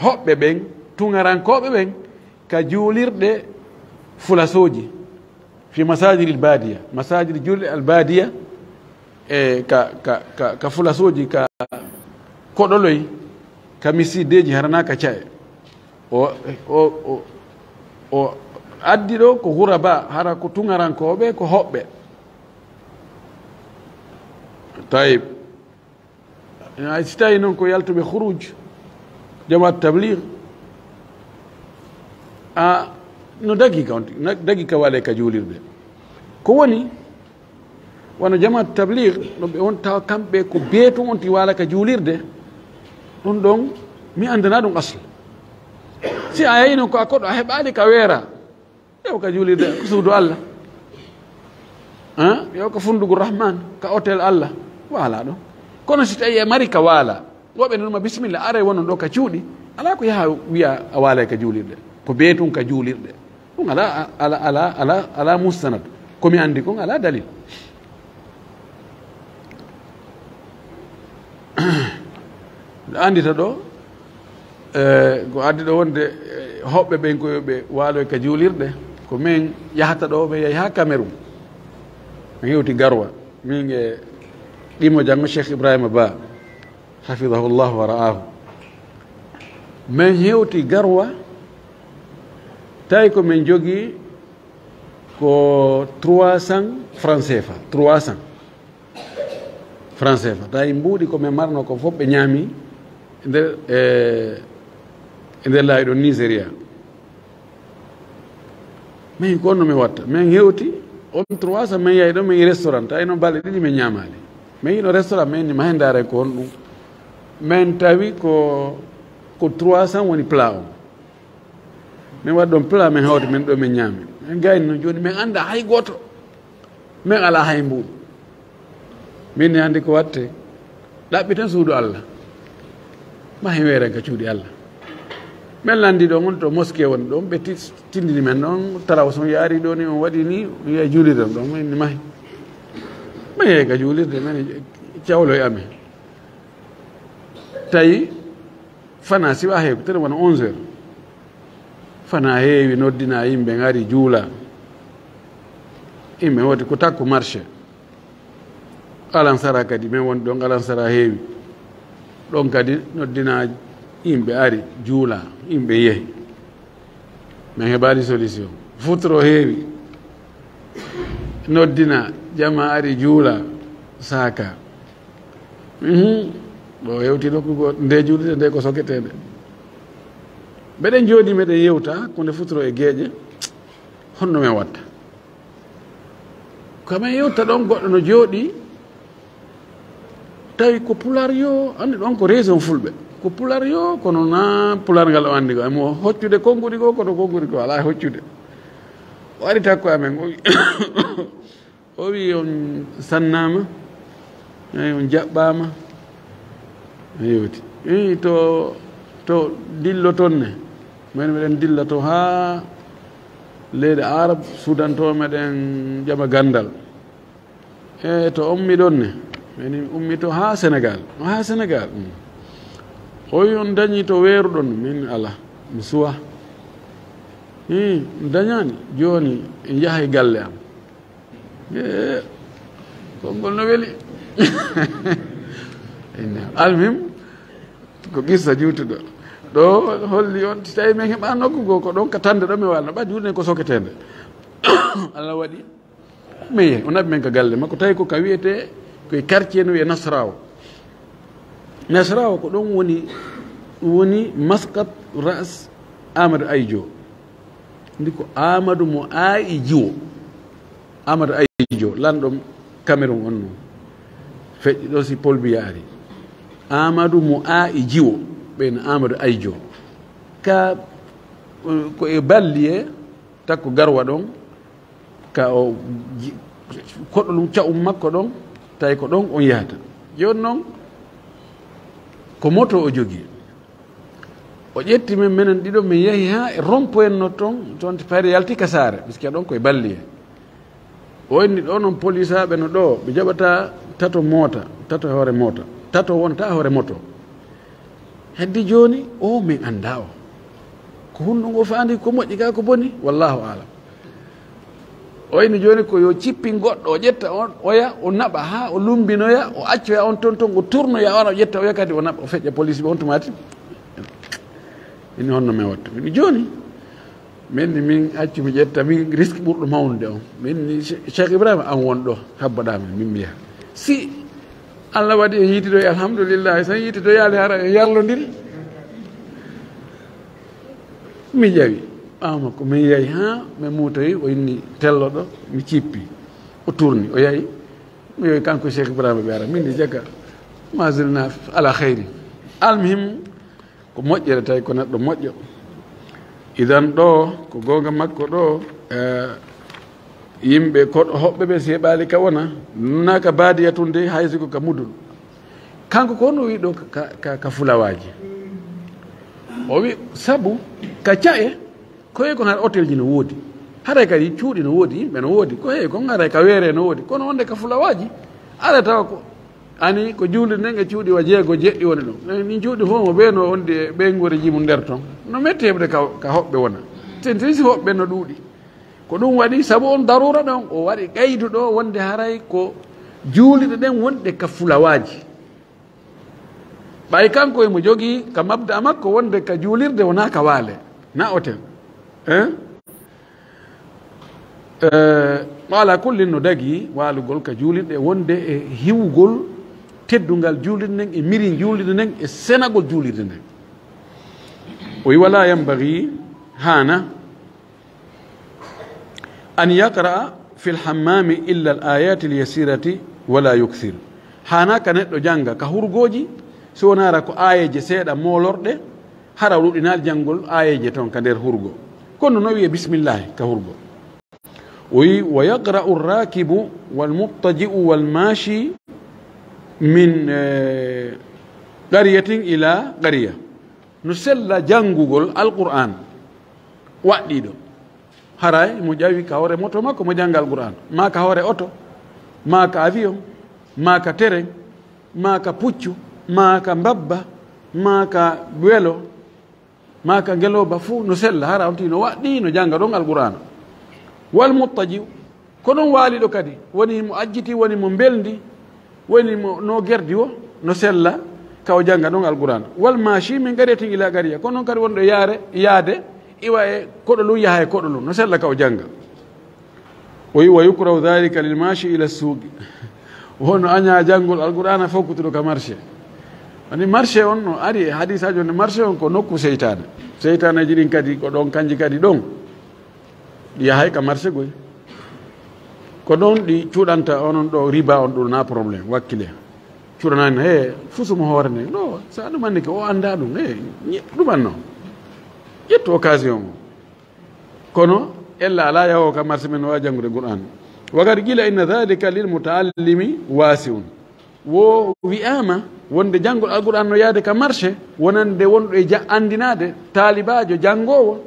hoɓɓe ɓen, tuŋarankooɓe ɓen, ka juulirɗe fulasooji, fi masajidi al-badiya, masajidi juulɗe al-badiya, e ka, ka, ka, ka fulasooji, ka koɗoloy, ka misiideeji, hara naa ka ca'e. O, o, o, o addi ɗo ko ghuraba, hara ko tuŋarankooɓe, ko hoɓɓe. Tayib. Ay, si tawi noon ko yaltuɓe khuruj, jamaat tabligh, a, no dagi ka on, na dagi ka waale ka juulirde. Ko woni, wano jamaat tabligh, no ɓe on tawa kamɓe ko beetu on ti waala ka juulirde, ɗum ɗon mi anndana ɗum asl. Si a yahi noon ko a koɗo, a heɓaali ka weera, Ƴeew ka juulirde, ko suudu Allah. Hein? Ƴeew ka fundugu Rahman, ka hotel Allah. Waala ɗo. Kono si tawi e mari ka waala, woɓe numa bisimilla, aray wonon ɗo ka cuuɗi. Alaa ko yaha wiya a waala ka juulirde. Ko bee tun ka juulirde. Ɗum alaa, alaa, alaa, alaa, alaa mustanad. Ko mi anndi kon alaa dalil. Mbiɗa anndita ɗo, e, ko addi ɗo wonde, e, hoɓɓe ɓen ko yo ɓe waaloy ka juulirɗe, ko min yahata ɗo, ɓe yahi haa Cameroun. Min hewti Garoua, min e ɗimo janngo Cheikh Ibrahima Ba, hafidahullah wa ra'ahu. Min hewti Garoua, tawi ko min jogii ko trois cents francs C F A, trois cents. Français fa. Tawi mbuuɗi ko min marno ko fof ɓe ñaami e nder, e, e nder laawi ɗon Nigeria. Min ko honno min watta? Min hewti on trois cents, min yahi ɗo, min yi restaurant. Tawi noon balɗe ɗiɗi min ñaamaali. Min yi ɗo restaurant, min ni ma hen ndaaren ko honɗum. Min tawi ko, ko trois cents woni plat on. Min waɗi ɗon plat, min hawti min ɗo, min ñaami. Min gayni noon jooni, min anndaa hay gooto. Min alaa hay mbuuɗi. Min ni anndi ko watte. Ɗaɓɓiten suudu Allah. Ma hen weeren ka cuuɗi Allah. Min lanndi ɗon on to mosquée woni ɗon, ɓe ti-, tindini men ɗon, taraw son yaari ɗo ni, on waɗi ni, on yahi juulirde ɗon, min ni mahi. Min yahi ka juulirde, min cawlo e amen. Tawi Fana siwa heewi, tene wona onze heures. Fana heewi, noddina yimɓe, ngari juula. Yimɓe woti ko takku marché. Alansara kadi, min woni ɗon, alansara heewi. Ɗon kadi noddina yimɓe, ari juula, yimɓe yehi. Min heɓaali solution. Futuro heewi. Noddina, jama ari juula, saaka. Mhm. Ɗo hewti nokku goo, nde juulirde nde ko soketeende. Mbeɗen jooɗi, meɗen yewta, ko nde futuro e geeƴe, honno men watta? Ko men yewta ɗon, goɗɗo no jooɗi, tawi ko pulaar yo, anndi ɗon ko région fulɓe. Ko pulaar yo, kono na pulaar ngal o anndi ko. Emo hoccude konnguɗi goo, kono konnguɗi goo alaa hoccude. O ari takko amen, o wi, o wi, "On sannaama, eyi, on jaɓɓaama." Yewti. Eyi, to, to dilloton ne. Men meɗen dilloto haa leyɗe Arab, Sudan to meɗen ƴama ganndal. E to ummiɗon ne? Men ummito haa Senegal. Haa Senegal? Mm. O wi, "On dañi to weeruɗon?" Min, "Alaa, mi suwa." "Hii, on dañaani? Jooni, en yahay galle am." E, konngol no weli. Almuhim, ko qissa juutuɗo. Ɗo holli on, si tawi min heɓa nokku goo, ko ɗon ka tande ɗo mi walno, ɓa juuɗe ko soketende. Allah waɗi. Mais o naɓi men ka galle makko, tawi ko ka wiyete, koye quartier no wiye Nasrawo. Nasrawo ko ɗon woni, woni maskat ras Amadou Ayjo. Ndi ko Amadou mo Ayi Jiwo. Amadou Ayjo, lanɗo Cameroun on non. Feƴƴi ɗo si Paul Biya ari. Amadou mo Ayi Jiwo, ɓen Amadou Ayjo. Ka, ko e balliye, takko garwa ɗon, ka o ji-, koɗo ɗum caɓum makko ɗon, tawi ko ɗon on yahata. Jooni noon, ko moto o jogii. O ƴetti men, menen ɗiɗo, min yahi haa e rompoyen no toon, toon ti payre yalti ka saare, puisque ɗon koye balliye. O inni ɗo noon polisaaɓe no ɗo, ɓe jaɓata tato moota, tato e hoore moota, tato wonata e hoore moto. Heddi jooni, o min anndaa o. Ko honɗum o faandi, ko moƴƴi gaa ko boni, wallahu aalam. O inni jooni ko yo cippin goɗɗo, o ƴetta on, oya, o naɓa haa o lumbinoya, o accoya on ton ton, o turnoya on, o ƴetta oya kadi o naɓa, o feƴƴa police ɓe on tuma tigi. Inni honno min watta. Inni jooni, min ni min accu mi ƴetta, min risque ɓurɗo mawnude on. Min ni Che-, Cheikh Ibrahima an won ɗo, habboɗaa min, min mbiya. Si Allah waɗi en yiitidoyi, alhamdulillah, so en yiitidoyaali hara en yarlondiri. Mi ƴawi ɓaawo makko, min yahi haa min muutoyi, o inni tello ɗo, mi cippi. O turni, o yahi. Mi yowi kanko Cheikh Ibrahima ɓe ara, min ni jagga, ma zilna ala khayri. Almuhim, ko moƴƴere tawi ko neɗɗo moƴƴo. Idan ɗo, ko goonga makko ɗo, eh, yimɓe ko hoɓɓe ɓe si heɓaali ka wona, nunaka baadiya tun de, hay si ko ka mudun. Kanko ko no wi ɗo ka, ka, ka fulawaaji. O wi, sabu ka ca'e, ko e ko hara hôtel ji no woodi. Haray kadi cuuɗi no woodi, yimɓe no woodi. Ko e ko haray ka weere no woodi. Kono wonde ka fulawaaji, ara tawa ko ani ko juulirde nden e cuuɗi wa jeego, jeɗɗi woni ɗon. Eh, ɗin cuuɗi fof mo ɓe no wondi e ɓeynguureeji mum nder ton. No metti heɓde ka, ka hoɓɓe wona. Tentiri si hoɓɓe no ɗuuɗi. Ko ɗum waɗi, sabu on daruura ɗon, o waɗi qaydu ɗo wonde haray ko juulirɗe ɗen wonɗe ka fulawaaji. Ɓay kanko emo jogii ka mabda makko wonde ka juulirde wonaa ka waale, na hôtel. Hein? Eh, ala kullin no dagi waalugol ka juulirɗe wonde e hiwugol teddungal juulirde nden, e miri juulirde nden, e senagol juulirde nden. O wi, "Wala yanbaghi, haana, an yaqra'a fil hammami illa al ayati al yasirati wala yukthir." Haana ka neɗɗo jannga ka hurgooji, so wonara ko aayeeje seeɗa moolorɗe, hara o ɗuɗɗinaali janngol aayeeje ton ka nder hurgo. Kono no wi'e bismillahi ka hurgo. O wi, "Wa yaqra'u ar-rakibu wal muttaji'u wal mashi min, eh, qaryatin ila qarya." No sella janngugol Alqur'aan waɗɗiiɗo. Haray mo ƴawi ka hoore moto makko mo jannga Alqur'aan, maa ka hoore oto, maa ka avion, maa ka terrain, maa ka puccu, maa ka mbabba, maa ka welo, maa ka ngelooba fuu no sella, hara on tigi no waɗɗii no jannga ɗon Alqur'aana. Wal muttaji, ko ɗon waaliɗo kadi, woni mo ajjiti, woni mo mbelndi, woni mo no gerdi o, no sella, ka o jannga ɗon Alqur'aana. Wal maashi min qaryatin ila qarya, ko noon kadi wonɗo yaare, yaade, iwa e koɗo lum, yaha e koɗo lum, no sella ka o jannga. O wi, "Wa yukrahu dhalika lil mashi ila suuqi." Hono aña janngol Alqur'aana fokkutuɗo ka marché. Ani marché on no ari e hadisaaji on, marché on ko nokku seytaane. Seytaaneeji ɗin kadi ko ɗon, kanji kadi ɗon. Ɗi yahay ka marché goy. Ko ɗon ɗi cuɗanta onon ɗo riba on ɗum na problème, wakkile. Cuɗanani, he, fusu mo hoore nde. No, sa ɗum anndi ko o annda ɗum, he, ñe-, ɗum anno. Ƴettu occasion mo. Kono, ella alaa yahowo ka marché men no waawi janngude Qur'aan. Wa qad qila inna dhalika lil muta'allimi wasi'un. Wo wi'aama wonde janngol Alqur'aan no yaade ka marché, wonande wonɗo e ja-, anndinaade taalibaajo janngoowo,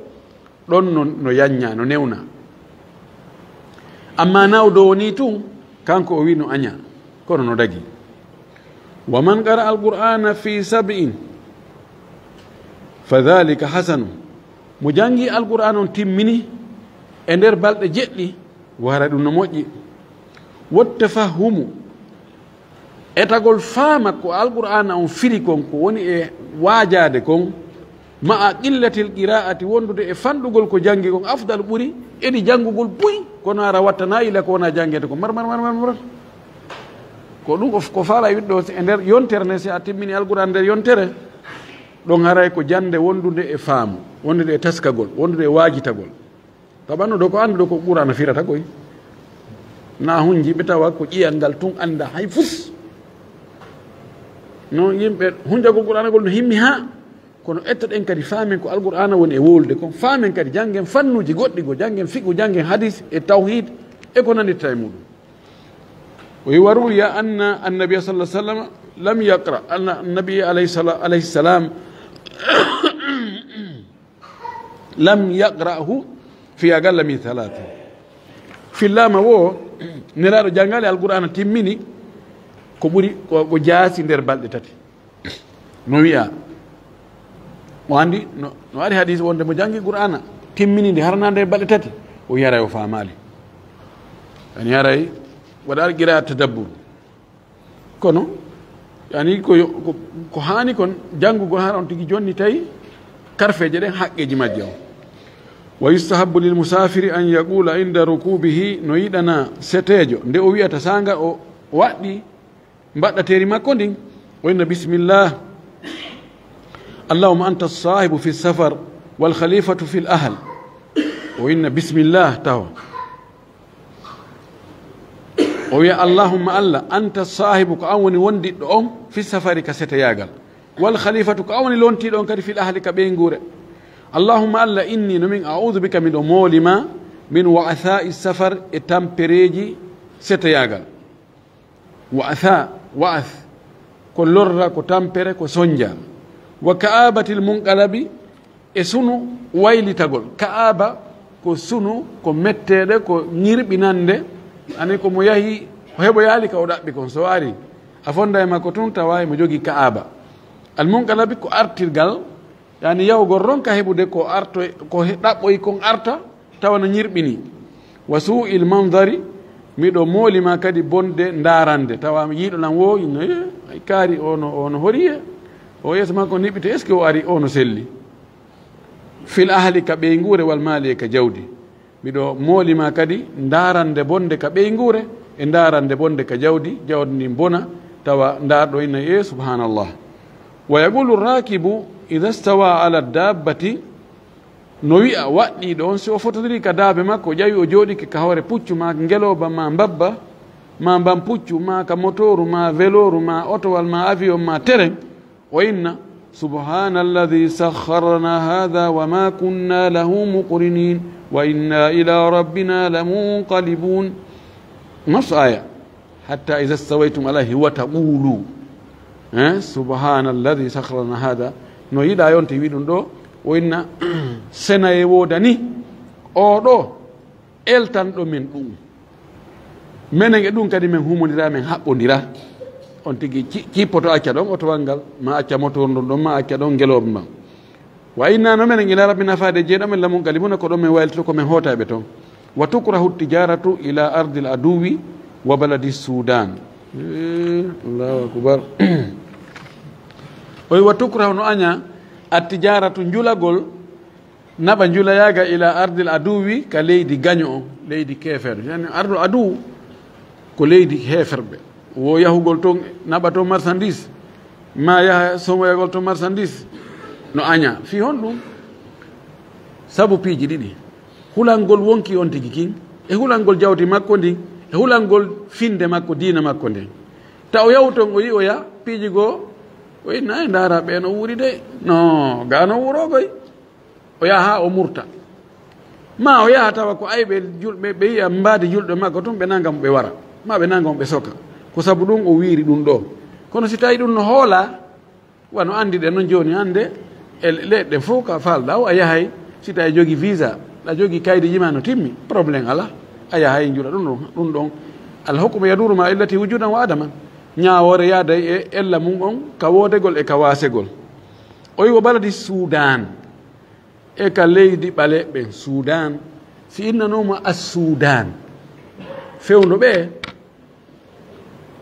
ɗon no, no yaññaa, no newnaa. Amma nawdo woni tun, kanko o wi no añaa, kono no dagi. Wa man qara Alqur'aana fi sab'in, fa dhalika hasanu. Mo janngi Alqur'aan on timmini e nder balɗe jeɗɗi, wara ɗum no moƴƴi. Wattafahumu, Etagol faama ko Alqur'aana on firi kon, ko woni e waajaade kon, ma'a qillatil qiraa'ati, wondude e fanɗugol ko janngi kon, afdal, ɓuri, edi janngugol buy, kono hara wattanaa ila ko wona janngete ko mar, mar, mar, mar, mar. Ko ɗum o f-, ko faala wiɗɗo e nder yontere nde, si a timmini Alqur'aana nder yontere, ɗon haray ko jannde wondude e faamu, wondude e taskagol, wondude e waajitagol. Tawa ɓanno ɗo ko annduɗo ko Qur'aana firata koy. Na hunji ɓe tawa ko ƴiyal ngal tun annda hay fus. No yimɓe hunjagol Qur'aana ngol no himmi haa, kono ettoɗen kadi faamen ko Alqur'aana woni e wowlude kon. Faamen kadi janngen fannuuji goɗɗi goo, janngen fiqhu, janngen hadis e tawhid e ko nandirta e muɗum. O wi, wa ruwiya anna annabiya sallallahu alaihi wasallam lam yaqra, anna annabiya alayhi sala-, alayhi salam lam yaqra'hu fi aqalla min thalathin. Fillaama wo, Nelaaɗo janngaali Alqur'aana timmini ko ɓuri, ko, ko jaasi nder balɗe tati. No wi'a, o anndi, no, no ari hadiis wonde mo janngi Qur'aana, timmini nde harana nder balɗe tati, o yaray o faamaali. Yani yaray, waɗa qira'a tadabbur. Kono, yani ko yo-, ko, ko haani kon janngugol hara on tigi jonni tawi karfeeje ɗen haqqeeji majje on. Wa yustahabbu lil musafiri an yaqula inda rukubihi, no yiɗana seteejo, nde o wi'ata saanga o waɗɗi mbaɗɗateeri makko ndin, o inna bismillah. Allahumma anta sahibu fi safar wal khalifatu fil ahl. O inna bismillah tawa. O wi'a, "Allahumma Allah, anta sahibu, ko an woni wondiɗɗo on, fi safari, ka seteyaagal. Wal khalifatu, ko an woni lontiiɗo on kadi, fil ahli, ka ɓeynguure. Allahumma Allah, inni, no min, a'udhu bika, miɗo mooli ma, min wa'atha'i safar, e tampereeji seteyaagal." Wa'atha, wa'ath, ko lorra, ko tampere, ko sonja. Wa ka'abatil munqalabi, e sunu waylitagol. Ka'aba ko sunu, ko metteeɗe, ko ñirɓinande. Ani ko mo yahi, o heɓoyaali ka o ɗaɓɓi kon. So o ari, a fonda e makko tun, tawa mo jogii ka'aba. Al munqalabi ko artirgal, yani yahugol ronka heɓude ko arto, ko he-, ɗaɓɓoyi kon arta, tawa no ñirɓini. Wa su'il manzari, miɗo mooli ma kadi bonde ndaarande. Tawa yiiɗo lan wo, ino, eh, ay kaari o no, o no hori e. O yeeso makko niɓɓiti, est-ce que o ari o no selli? Fil ahli, ka ɓeynguure, wal maali, e ka jawdi. Miɗo mooli ma kadi ndaarande bonde ka ɓeynguure, e ndaarande bonde ka jawdi, jawdi ndin bona, tawa ndaarɗo ina, e subhanallah. Wa yaqulu rakibu idha stawa ala dabbati, no wi'a waɗɗiiɗo on, si o fotondiri ka daabe makko, o ƴawi o jooɗike ka hoore puccu, ma ngelooba, ma mbabba, ma mban puccu, ma ka motooru, ma velooru, ma otowal, ma avion, ma teren, o inna, "Subhana alladhi sakhkhara lana hadha wa ma kunna lahu muqrinin, wa inna ila rabbina lamunqalibun." Nafsu aya. "Hatta idha stawaytum alayhi wa taqulu." Eh, "Subhana alladhi sakhkhara lana hadha." No yiɗa yonte wi ɗum ɗo, o inna, "Sena e woodani o ɗo eltanɗo men ɗum. Menen e ɗum kadi men humondira, men haɓɓondira." On tigi ci-, cippoto acca ɗon otowal ngal, ma acca motor ndon ɗon, ma acca ɗon ngelooba mban. "Wa inna, no menen, ila rabbina, faade jeeɗo men, lamunqalibuna, ko ɗon men waylito, ko men hootayɓe ton." Wa tukrahu tijaratu ila ardil aduwi wa baladi Sudan. Eh, Allahu akbar. O wi, wa tukrahu, no aña, attijaratu, njulagol, naɓa njulayaaga, ila ardil aduwi, ka leydi gaño on, leydi keeferɗo. Yani ardul aduw ko leydi heeferɓe. Wo yahugol ton, naɓa ton marchandise, ma yaha somoyagol ton marchandise, no aña. Fii honɗum? Sabu piiji ɗiɗi. Hulangol wonki on tigi kin, e hulangol jawdi makko ndin, e hulangol finde makko, diina makko nden. Ta o yahu ton, o yi'oya piiji goo, o inna, "Ay, ndaara ɓe no wuuri de." No, gaa no wuuro koy. O yaha haa o murta. Ma o yaha tawa ko ayɓe julɓe, ɓe yi'a mbaadi julɓe makko tun, ɓe nanga mo ɓe wara. Ma ɓe nanga mo ɓe soka. Ko sabu ɗum o wiiri ɗum ɗo. Kono si tawi ɗum no hoola, wano anndi ɗen non jooni hannde, e le-, leɗɗe fof ka falɗa o a yahay, si tawi a jogi visa, a jogi kaydiiji ma no timmi, problème ala. A yahay njuɗa ɗum ɗon, ɗum ɗon. Al hukmu yaduru ma illati wujudan wa adaman. Ñaawoore yaaday e ella mum on ka woodegol e ka waasegol. O wi wo baladi Sudan. E ka leydi ɓaleeɓe ɓen, Sudan, si innanooma as Sudan, fewndo ɓe,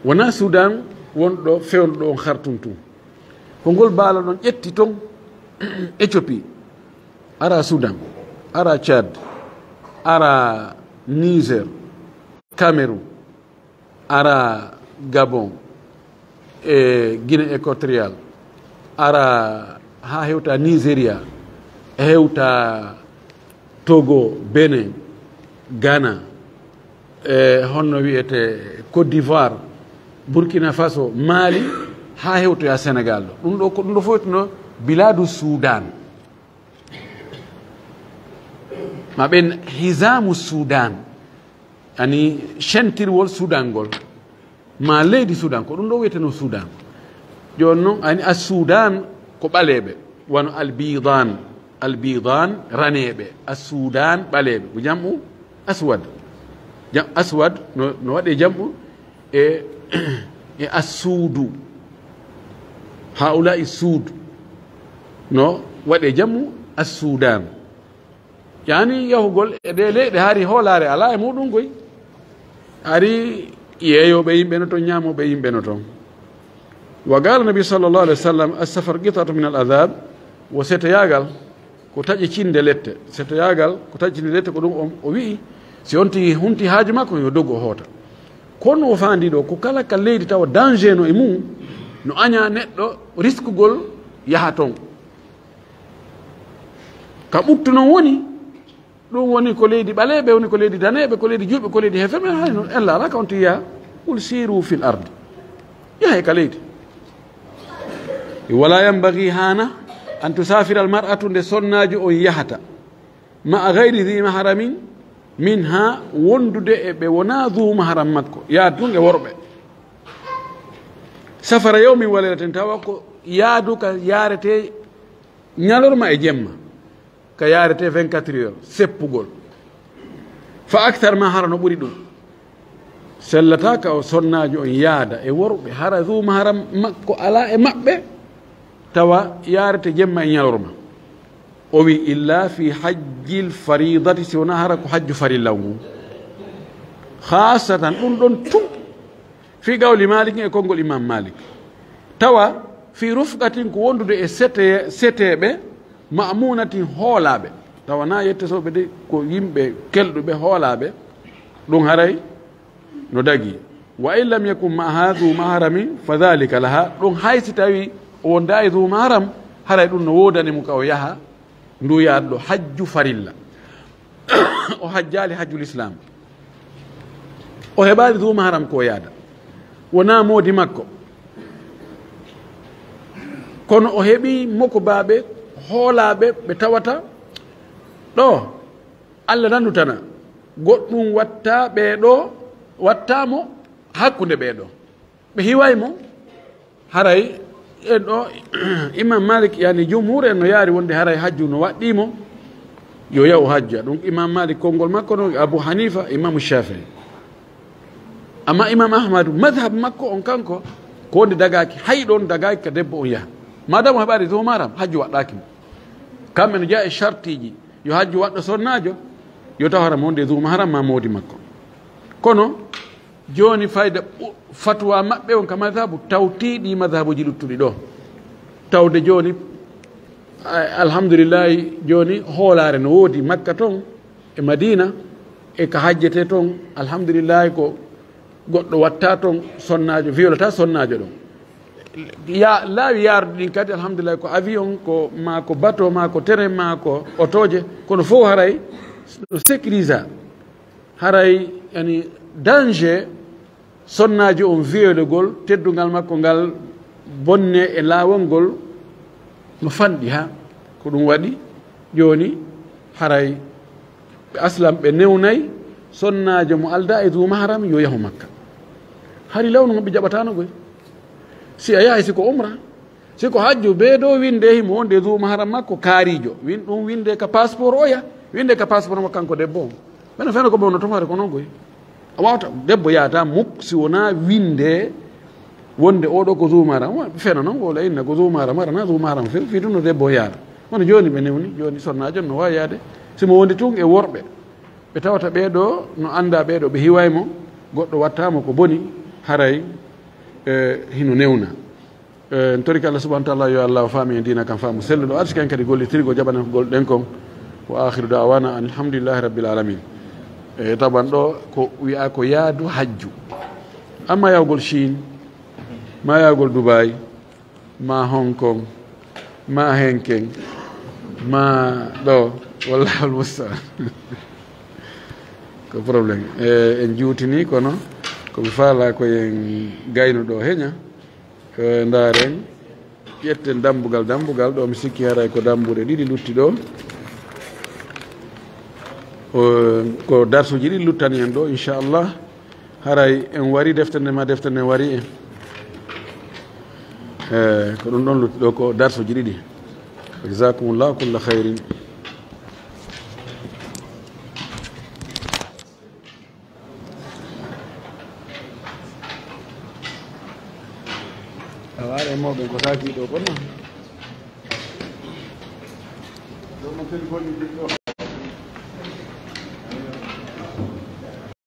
wonaa Sudan wonɗo fewndo ɗo on hartum tun. Ko ngol baalo ɗon ƴetti ton Éthiopie, ara Soudan, ara Tchad, ara Niger, Cameroun, ara Gabon, e Guinée équatoriale, ara haa hewta Nigeria, hewta Togo, Benin, Ghana, e honno wiyete Côte d'Ivoire, Burkina Faso, Mali, haa hewtoya Sénégal ɗo. Ɗum ɗo ko ɗum ɗo fof no biladu Soudan. Ma ɓen hizamu Soudan. Ani sentirwol Soudan ngol. Ma leydi Soudan, ko ɗum ɗo wiyeteno Soudan. Jooni noon, ani a Soudan ko ɓaleeɓe, wano albidan, albidan raneeɓe, a Soudan ɓaleeɓe, ko jam'u aswad. Jam, aswad no, no waɗe jam'u e, e a Suudu. Haula i Suudu no waɗe jam'u a Soudan. Yani yahugol e ɗe leyɗe hari hoolaare alaa e muɗum koy. Hari yeeyooɓe yimɓe no ton, ñaamooɓe yimɓe no ton. Wa qala nabi sallallahu alaihi wasallam, as-safar qit'atun min al-adhab, wo setoyaagal ko taƴe cinde lette. Setoyaagal ko taƴe cinde lette ko ɗum o, o wi'i, si on tigi hunti haaju makko, yo dogu o hoota. Kono o faandi ɗo, ko kala ka leydi tawa danger no e mum, no aña neɗɗo riskugol yaha ton. Ka ɓuttu non woni, ɗum woni ko leydi ɓaleeɓe, woni ko leydi daneeɓe, ko leydi juulɓe, ko leydi heeferɓe, hay noon en laala ka on tiya, qul siru fil ardi. Yahay ka leydi. Wala yanbaghi hana an tusafira al mar'atu nde sonnaajo on yahata. Ma ghayri dhi mahramin minha wondude e ɓe wona dhu mahram makko. Yaadu ɗum e worɓe. Safara yawmin wa laylatin tawa ko yaadu ka yaarete ñalorma e jemma. Ka yaarete vingt-quatre heures, seppugol. Fa akthar ma hara no ɓuri ɗum. Sellata ka o sonnaajo on yaada e worɓe hara dhu mahram makko alaa e maɓɓe, tawa yaarete jemma e ñalorma. O wi, illa fi hajjil faridati, si wona hara ko hajju farilla ngu. Khasatan, ɗum ɗon tun. Fi qawli Malik e konngol Imam Malik. Tawa fi rufqatin ko wondude e sete-, seteeɓe, ma'munatin hoolaaɓe. Tawa na yette soɓe de ko yimɓe kelɗuɓe hoolaaɓe, ɗum haray no dagi. Wa in lam yakun ma'aha dhu mahramin fa dhalika laha. Ɗum hay si tawi o wonda e dhu mahram, haray ɗum no woodani mo ka o yaha ndu yaadɗo hajju farilla. O hajjaali hajjul islam. O heɓaali dhu mahram ko yaada. Wonaa moodi makko. Kono o heɓi mokobaaɓe hoolaaɓe ɓe tawata ɗo Allah nandutana. Goɗɗum watta ɓee ɗo, watta mo hakkunde ɓee ɗo. Ɓe hiway mo. Haray en ɗo, Imam Malik, yani jumhur en no yaari wonde haray hajju no waɗɗii mo, yo yahu hajja. Ɗum Imam Malik konngol makko no, Abu Hanifa, Imam Shafi'i. Amma Imam Ahmad, madhhab makko on kanko, ko wonde dagaaki, hay ɗon dagaaki ka debbo on yaha. Madama o heɓaali dhu mahram, hajju waɗɗaaki mo. Kamɓe no jeya e shartiiji, yo hajju waɗɗo sonnaajo, yo taw hara mo wonde dhu mahram ma moodi makko. Kono, jooni fayda ɓu-, fatwa maɓɓe on ka madhabu tawti ɗi madhabuji luttuɗi ɗo. Tawde jooni, a-, alhamdulillahi, jooni hoolaare no woodi Makka ton, e Madina, e ka hajjete ton, alhamdulillahi, ko goɗɗo watta ton sonnaajo, violata sonnaajo ɗon. Ya-, laawi yaarude ɗin kadi, alhamdulillahi, ko avion, ko, ma ko bateau, ma ko train, ma ko otooje, kono fof haray no sécurisa. Haray, yani, danger sonnaajo on violugol teddungal makko ngal, bonne e laawol ngol no fanɗi ha. Ko ɗum waɗi jooni haray ɓe aslam ɓe newnay sonnaajo mo alda e dhu mahram yo yahu Makka. Hari lawnu mo ɓe jaɓataano goy. Si a yahay, si ko umra, si ko hajju, bee dow winde himo wonde dhu mahram makko kaarijo. Win-, ɗum winde ka passeport oya, winde ka passeport makko kanko debbo on. Ɓen fena ko ɓe wonno tofaade ko non koy. A wawata, debbo yaata muk si wona winde wonde oɗo ko dhu mahram. Wa-, fena non, wala inna ko dhu mahram, arana dhu mahram fe, fi ɗum no debbo yaata. Kono jooni ɓe newni, jooni sonnaajo no waawi yaade. Si mo wondi tun e worɓe, ɓe tawata ɓee ɗo no annda ɓee ɗo, ɓe hiway mo, goɗɗo watta mo ko boni, haray E hino newna. E, en torike Allah subhanahu wa taala, yo Allah o faami en diina kan faamu selluɗo, arsike en kadi gollitirgol, jaɓana en ko golluɗen kon. Wa akhiru da'wana an alhamdulillahi rabbil alamin. E, taban ɗo ko wi'a ko yaadu hajju. Amma yahugol Chine, ma yahugol Dubai, ma Hong Kong, ma Henken, ma ɗo, wallahul musta'an. Ko problème. E, en juutini, kono ko mi faala ko en gayno ɗo heña. E, ndaaren, ƴetten dambugal, dambugal ɗo, mi sikki haray ko dambuɗe ɗiɗi lutti ɗo. O, ko darsuji ɗiɗi luttani en ɗo, inchallah. Haray en wari deftere nde, ma deftere nde wari en. E, ko ɗum ɗon lutti ɗo, ko darsuji ɗiɗi. Jazakumullahu kulla khairin. Awa, e mawɓe ko saaki ɗo kono.